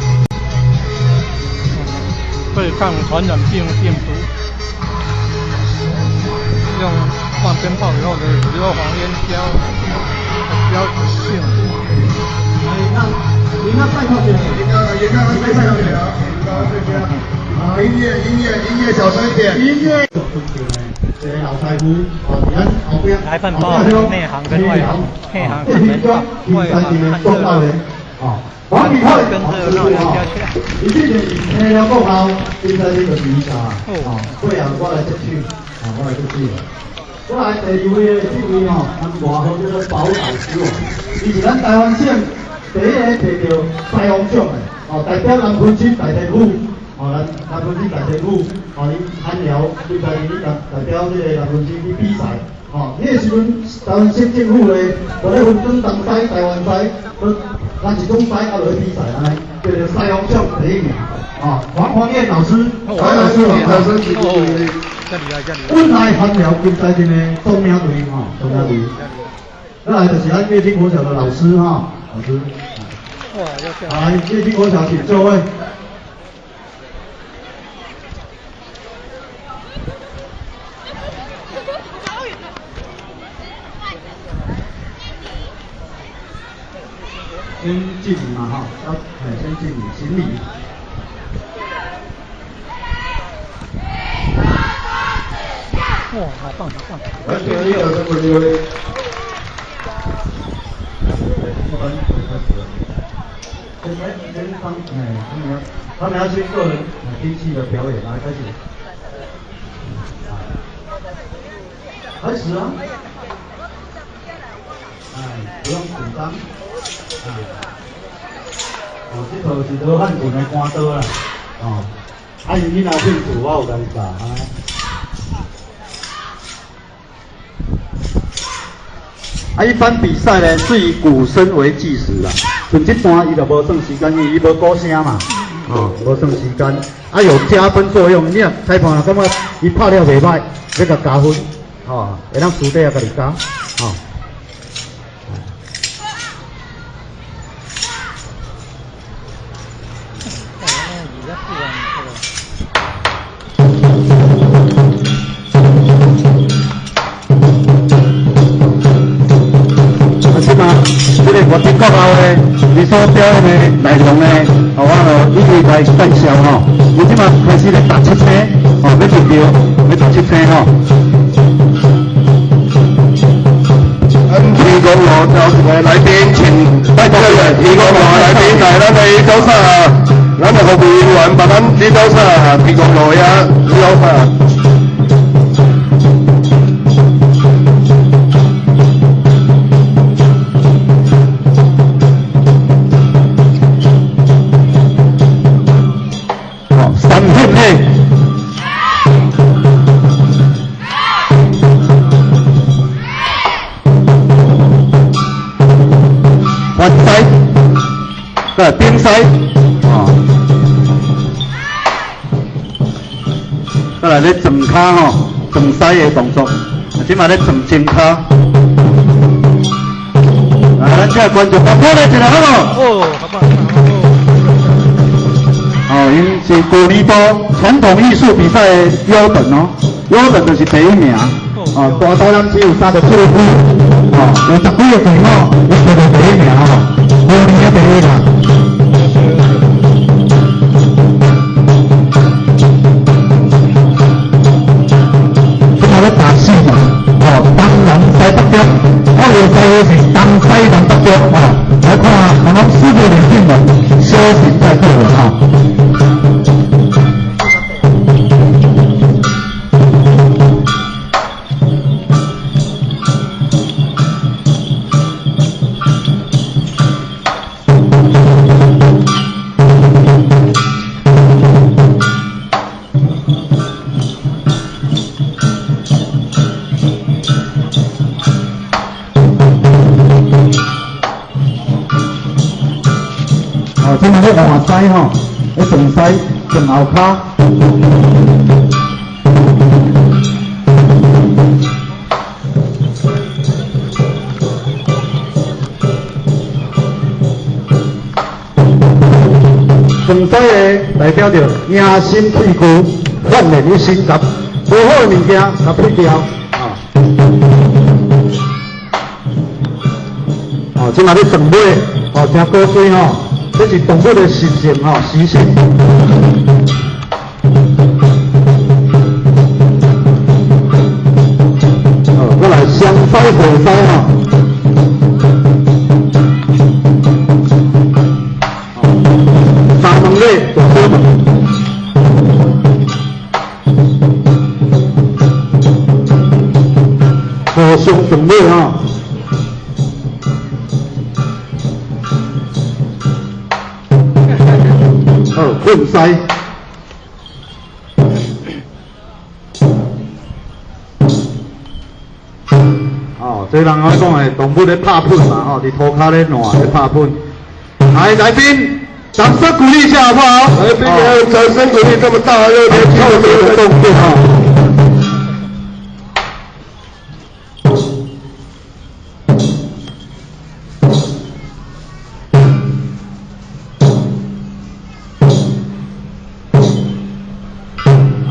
對抗傳染病病毒。用放鞭炮以後的硫磺煙消，消除病毒。音樂音樂音樂小聲一點。音樂。裁判包含內行跟外行，內行看門道，外行看熱鬧。哦，黃宇輝跟熱鬧要加起來。伊之前聽了過後，應該呢個比賽，哦，過後我來接手，哦，我來接手。過來第二位的這位吼，咱外號叫做寶老師哦，伊是咱台灣省第一個摕到獅王獎的，哦，代表南分區大天府。哦，咱南分區大天府，哦，𪜶韓寮，伊家己代代表這個南分區去比賽，哦，彼個時陣台灣省政府咧，無咧分廣東西、台灣西，閣咱一種西啊落去比賽，按呢叫做獅王獎第一名，哦，黃黃燕老師，黃老師，黃老師，本來韓寮金在鎮的總領隊，吼，總領隊，再來就是咱月經國小的老師，哈，老師，來，月經國小請就位。先敬禮嘛，吼，要先敬禮，行禮。哇，好棒，好棒！他們要去個人兵器的表演，來開始，開始啊！哎，不用緊張。哦，這套是羅漢拳的單刀啦，哦，啊，𪜶囡仔興趣，我有共伊教。啊，一般比賽呢是以鼓聲為計時啦，像這段伊就無算時間，因為伊無鼓聲嘛，哦，無算時間，啊有加分作用。你若裁判若感覺伊拍了袂歹，欲共加分，哦，會當私底下家己加，哦。我伫国后的，伊所表演的內容呢，我就一一來介紹吼。伊這馬開始咧打七星，哦，欲入廟，欲打七星吼。咱天公路頭一個來賓，請拜託天公路來賓來咱的早啥？咱的服務人員幫咱指導啥？天公路遐指導啥？頂西，哦，再來咧轉跤吼，轉西的動作，這馬咧轉前跤。來，咱這觀眾鼓勵一下好無？哦，好棒！哦，𪜶是舊年度傳統藝術比賽的優等哦，優等就是第一名。哦，大台南市有37個區，哦，有10幾個隊伍，伊摕到第一名哦，舊年的第一名。打死嘛，哦，東南西北中，我的西是東西南北中，哦，來看，我們師傅領進門，修行在個人哈。這馬咧換狮吼，咧轉狮轉後跤。轉狮的代表著迎新退舊，煥然一新，共無好的物件共撇掉。啊，哦，這馬咧轉尾，哦，真古錐吼，這是動物的習性吼，習性。哦，過來雙狮合狮吼。三門禮大小門，互相轉尾吼。好，混狮。哦，這人我講的動物咧拍噴嘛，吼，佇塗跤咧爛咧拍噴。來，來賓，掌聲鼓勵一下好不好？來賓，掌聲鼓勵，這麼大又跳這個動作哈。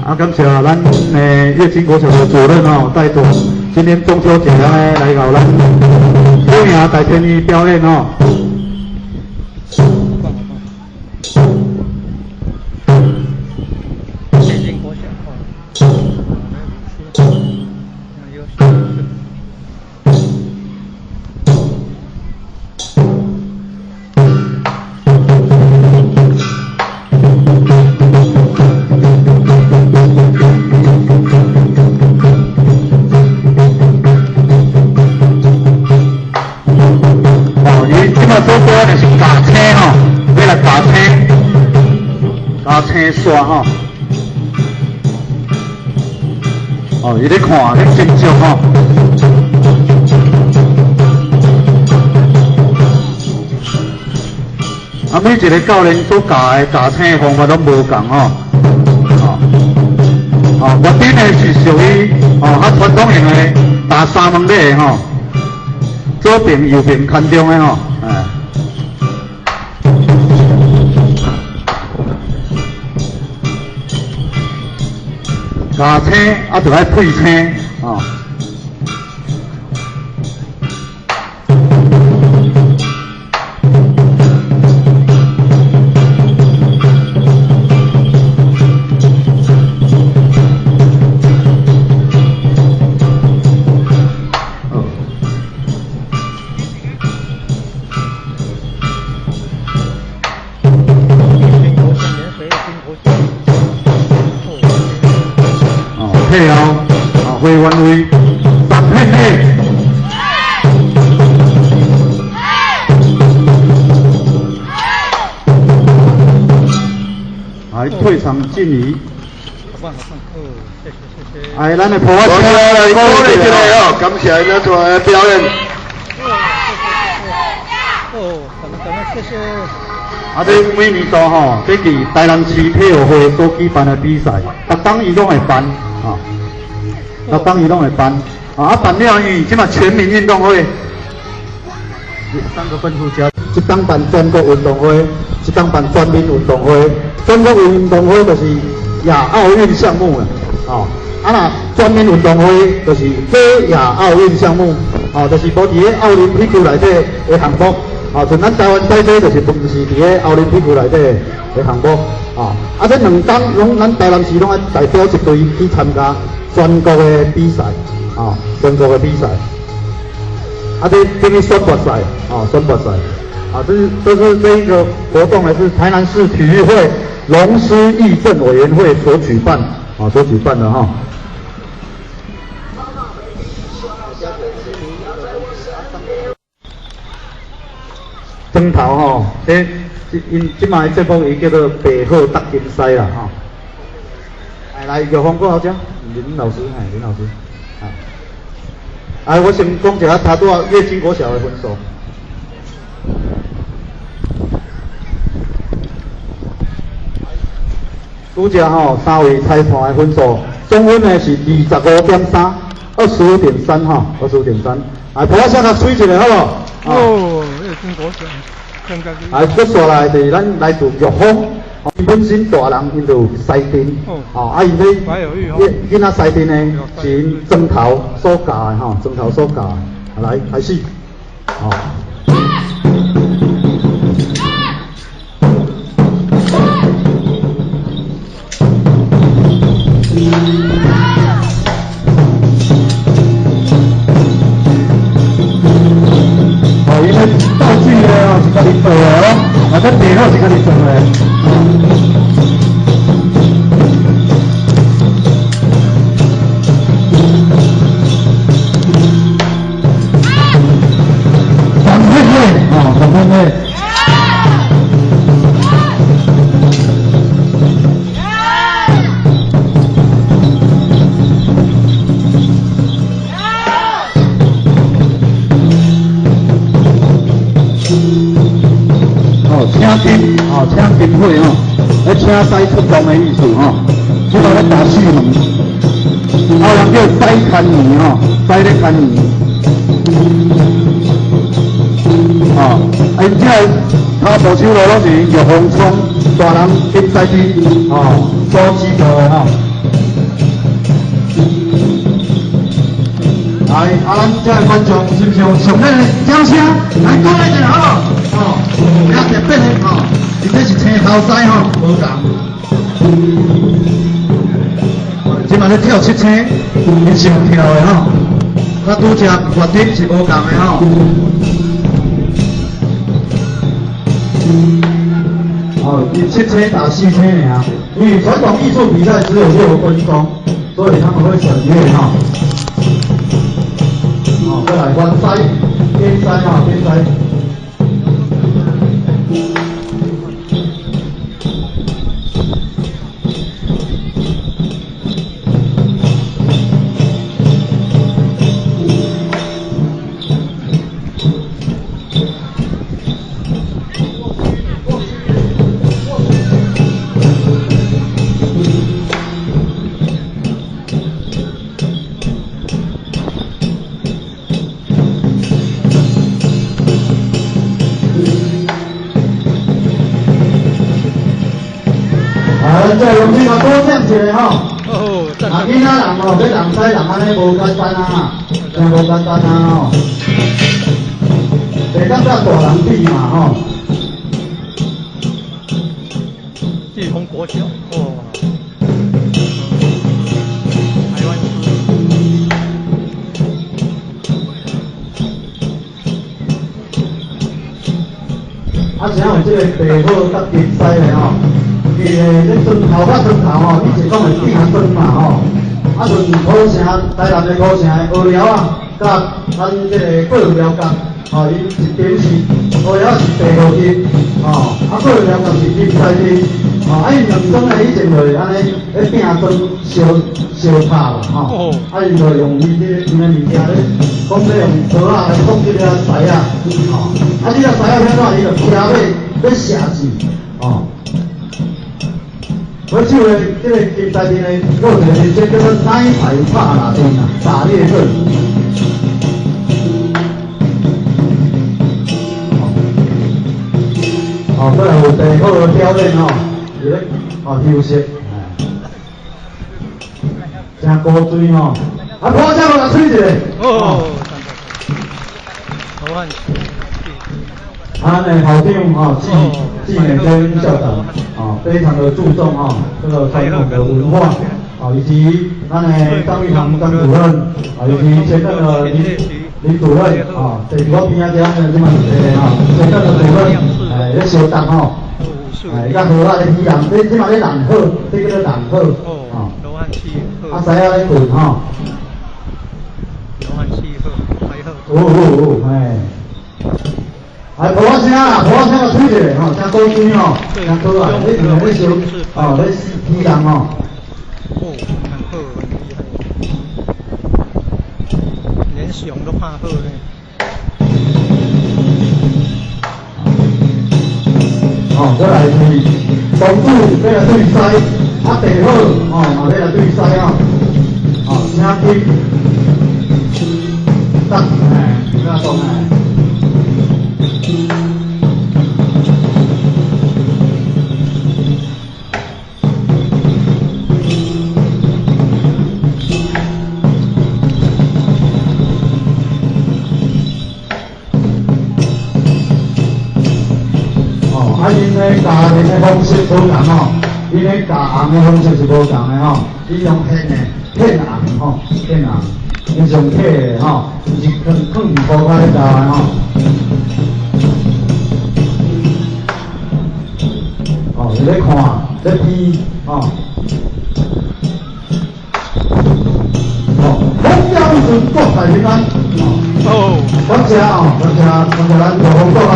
啊，感謝咱躍進國小的主任哦，帶團今天中秋節呢來到咱虎營大天魚表演哦。躍進國小哦，來舞獅，哦，伊這馬所表演的是轧青吼，欲來轧青，轧青煞吼。哦，伊咧看，咧斟酌吼。啊，每一個教練所教的轧青的方法攏無仝吼。哦，哦，樂頂的是屬於哦較傳統型的打三門禮的吼，左邊右邊牽中的吼，哎。轧青啊，就愛配青哦。好。躍進國小，免水躍進國小。哦，退後，哦，會員位三片禮。來退場敬禮。好棒好棒，哦，謝謝謝謝。哎，咱的婆我來鼓勵一下哦，感謝恁出來表演。哦，感恩感恩，謝謝。啊，這每年度吼，這佇台南市體育會所舉辦的比賽，逐冬伊攏會辦，啊，逐冬伊攏會辦，啊，辦了伊這馬全民運動會，三個分數加，一冬辦全國運動會，一冬辦全民運動會，全國運動會就是亞奧運項目啦，哦，啊若全民運動會就是非亞奧運項目，哦，就是無佇咧奧林匹克內底的項目。啊，像咱台灣賽車就是毋是佇咧奧林匹克內底的項目，啊，啊，這兩冬攏咱台南市攏愛代表一隊去參加全國的比賽，啊，全國的比賽，啊，這等於選拔賽，啊，選拔賽，啊，這是這一個活動呢，是台南市體育會龍獅藝陣委員會所舉辦，啊，所舉辦的哈。砖頭吼，這𪜶這擺的節目伊叫做白鶴搭金獅啦吼。來來，玉芳過後遮，林老師，嘿，林老師，啊，哎，我先講一下他拄仔躍進國小的分數。拄才吼三位裁判的分數，總分呢是25.3，25.3吼，25.3。來，噗仔聲較媠一下好無？哦，那個金國獎，啊，閣紲來就是咱來自玉峰，伊本身大人𪜶就有獅陣，哦，啊，𪜶咧，囡仔獅陣呢是𪜶莊頭所教的吼，莊頭所教的。來，開始，哦。哦，𪜶咧道具咧哦是家己做的哦，啊，這地好是家己做的。黄佩佩，哦，黃佩佩。哦，請金，哦，請金會哦，咧請師出動的意思吼，這個咧打四門，啊，有人叫師牽魚吼，師咧牽魚，哦，啊，𪜶這個跤步手路攏是玉峰村大人金獅隊哦所指導的吼。來，啊，咱這個觀眾是毋是用上熱的掌聲來鼓勵一下好無？哦，有較特別的吼，伊這是青頭獅吼，無仝。這馬咧跳七星，𪜶是有跳的吼，甲拄才月頂是無仝的吼。哦，𪜶七星打四星爾，因為傳統藝術比賽只有6分鐘，所以他們會省略吼。哦，過來彎獅、邊獅吼，邊獅。來，這用心啊，鼓掌一下吼。啊，囡仔人吼，這人獅人按呢無簡單啊，真無簡單啊吼。袂當佮大人比嘛吼。志宏國小，哦，台灣獅。啊，啥有這個白虎佮金獅的吼？伊個咧磚頭甲磚頭吼，以前講會變磚嘛吼。啊，像土城，台南的土城的鵝寮仔，佮咱這個過寮角，吼，伊一邊是鵝寮仔是白虎陣，吼，啊過寮角是金獅陣，吼，啊𪜶兩莊咧以前就是按呢咧拼磚相相拍啦，吼，啊𪜶就用伊這個𪜶的物件咧，講咧用刀仔來控這個獅仔，吼，啊這個獅仔欲按怎，伊就騎馬欲射箭，吼。我手的這個金獅陣的，閣有一個名稱叫做奶排拍獵陣啊，打獵陣。哦，閣來有白虎的表演吼，是咧哦休息，真古錐吼。啊，噗仔聲予人媠一下。哦，羅漢啊，咱的校長吼，紀紀美珍校長，啊，非常的注重啊這個傳統的文化，啊，以及咱的張玉堂張主任，啊，以及前任的林林主任，啊，坐佇我邊仔這樣這麼一個吼，前任的主任，哎，咧相當吼，哎，佮好啊咧起人，這這嘛咧人好，這叫做人好，啊，啊，獅仔咧睏吼，有有有，嘿。哎，噗仔聲啦，噗仔聲個媠一下吼，真古錐吼，真可愛，咧像咧燒，哦，咧起人吼。哦，很好，很厲害，連熊都怕鶴呢。哦，過來是公主，欲來對獅，哦，啊，地好哦，嘛要来对赛哦，哦，请听，得，哎，哪讲哎？哦，啊，𪜶咧教恁的方式无仝吼，𪜶咧教红的方式是无仝的吼，𪜶用现的现红吼，现红，𪜶是用铁的吼，毋是囥囥伫涂跤咧教的吼。哦，伊咧看，咧比，吼。哦，风调雨顺，国泰民安。哦，感谢哦，感谢感谢咱大丰国校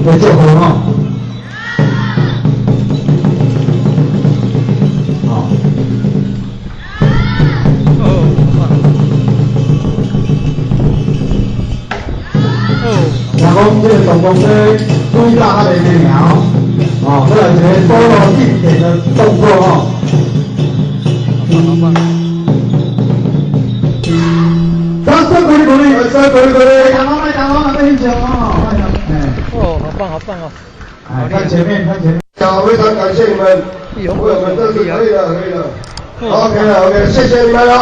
的祝贺吼。哦。哦，哦。听讲这个动作这水大较袂尔哦，哦，再来一个多罗经典的动作哦。好棒好棒。掌声鼓励鼓励，掌声鼓励鼓励。大王来，大王来，欣赏哦。哎，哦，好棒好棒哦。哎，看前面，看前面。好，非常感谢你们，为我们这是可以了，可以了。OK 了，OK，谢谢你们哦，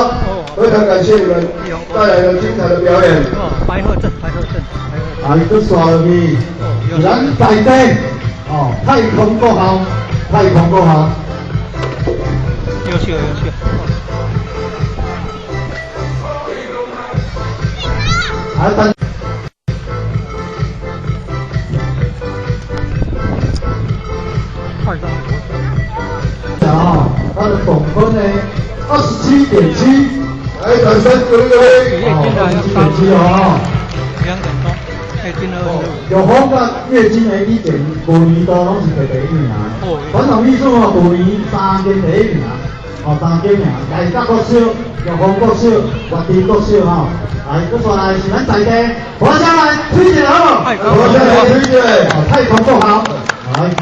非常感谢你们带来的精彩的表演。哦，白鹤镇，白鹤镇，白鹤镇。啊，伊阁刷落去，咱在地哦，太空国校，太空国校。优秀优秀。啊，等。快上哦，他的总分呢，27.7。来，掌声鼓励鼓励。27.7哦。 2点钟，月经25。玉峰甲月经的以前旧年都拢是摕第一名。传统艺术哦，旧年3金第一名，哦，3金名，大甲国小、玉峰国小、越地国小吼，来，阁煞来是咱在地，我先来推荐好无？我先来推荐，哦，太空国校，来。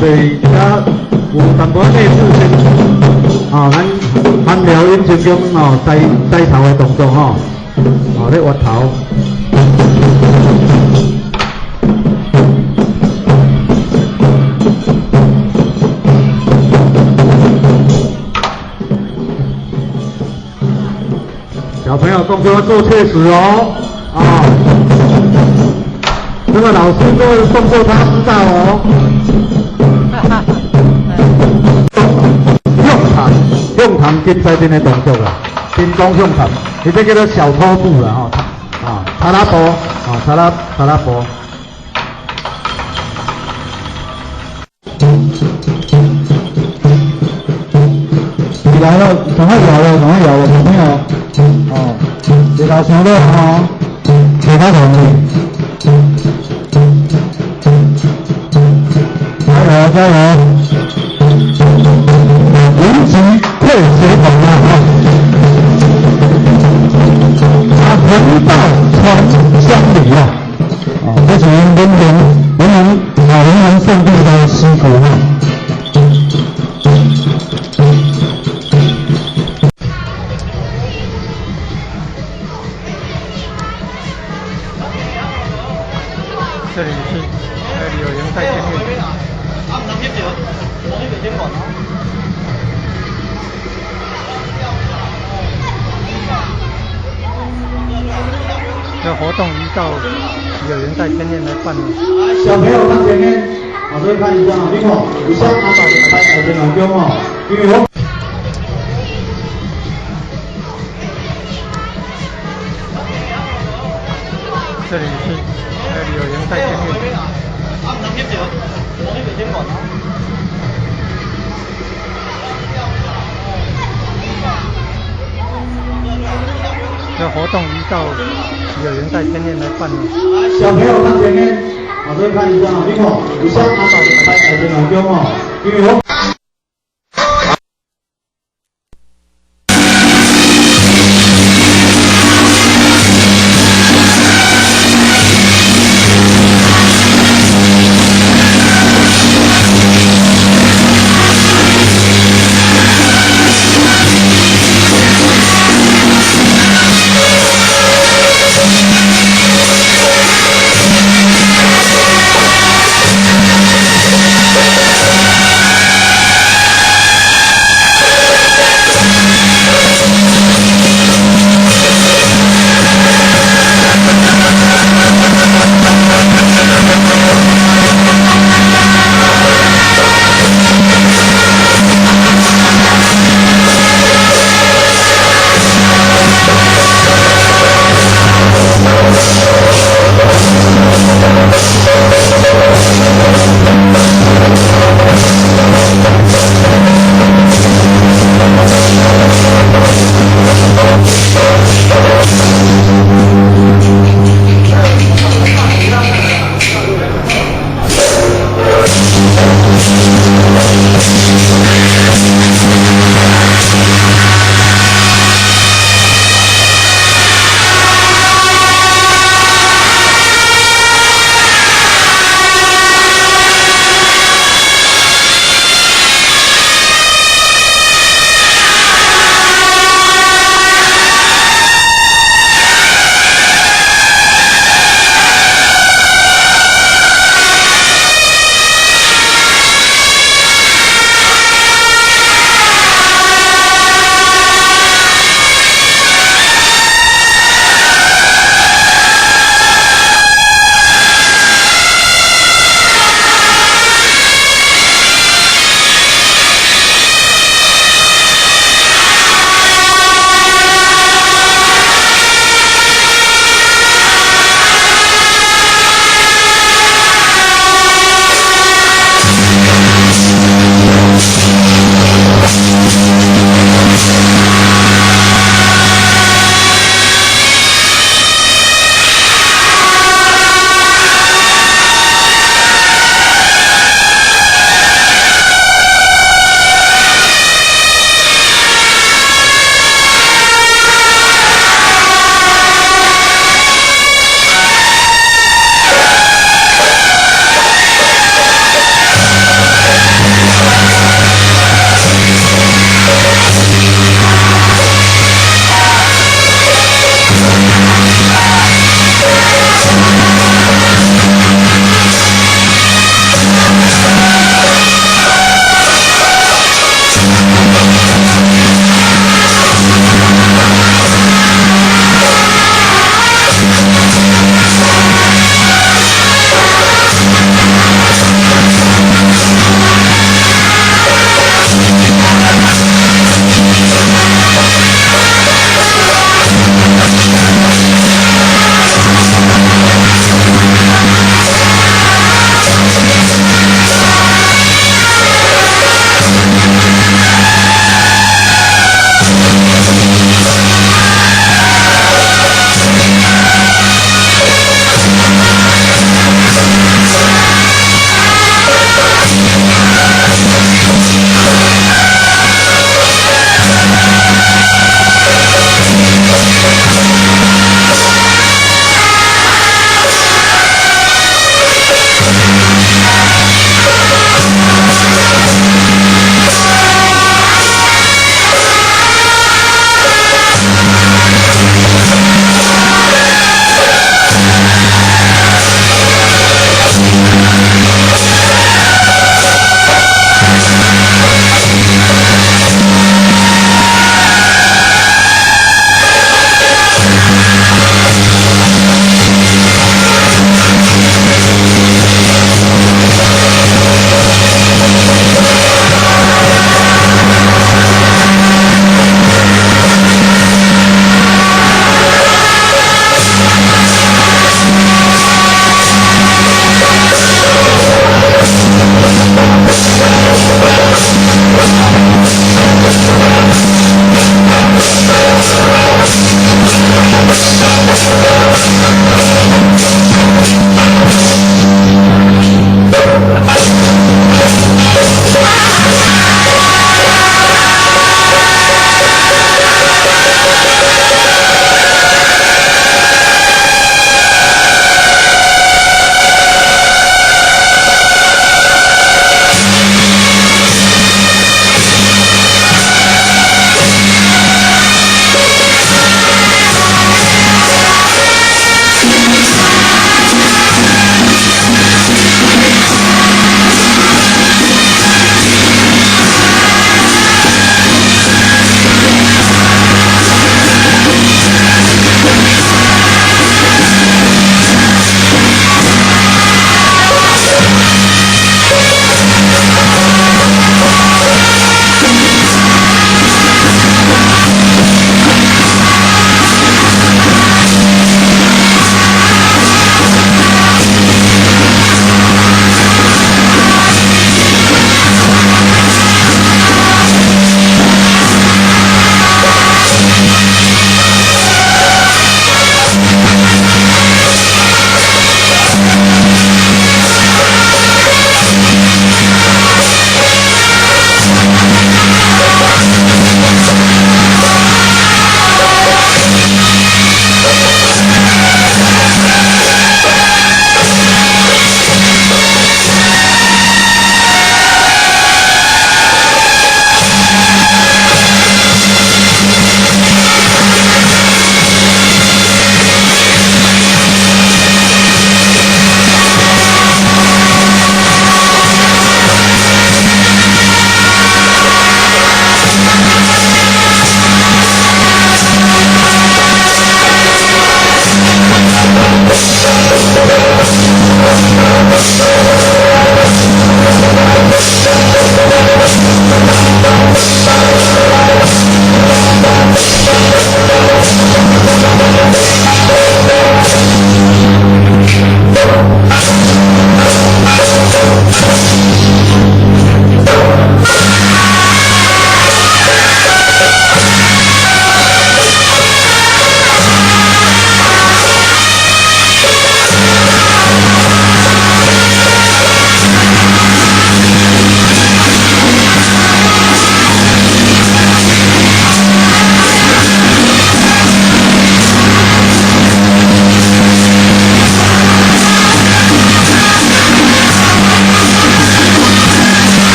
就是遮有淡薄仔类似先，哦，咱韩辽引成功哦，栽栽头的动作吼，哦，咧挖头。小朋友动作要做确实哦，啊，这个老师做的动作他知道哦。向塘金钗顶的动作啦，金钟向塘，伊这叫做小偷步啦吼，啊，查拉步，啊，查拉查拉步。来了，赶快摇了，赶快摇了，小朋友，哦，别搞伤了哦，别搞同加油加油！无极退水桶啊！啊，横道传乡里啊！哦，这是云林云林啊云林圣地的师傅啊。这里是柳营在监狱。这活动移到柳营在天燕来办理。小朋友看前面，我这边看一下啊，你看，有啥阿爸拍在电脑中哦，因为我。这里是柳营在监狱。這活動移到柳園在天燕來辦了。小朋友看前面，往這邊看一下，你看，有啥阿爸拍在電腦中哦，因為我。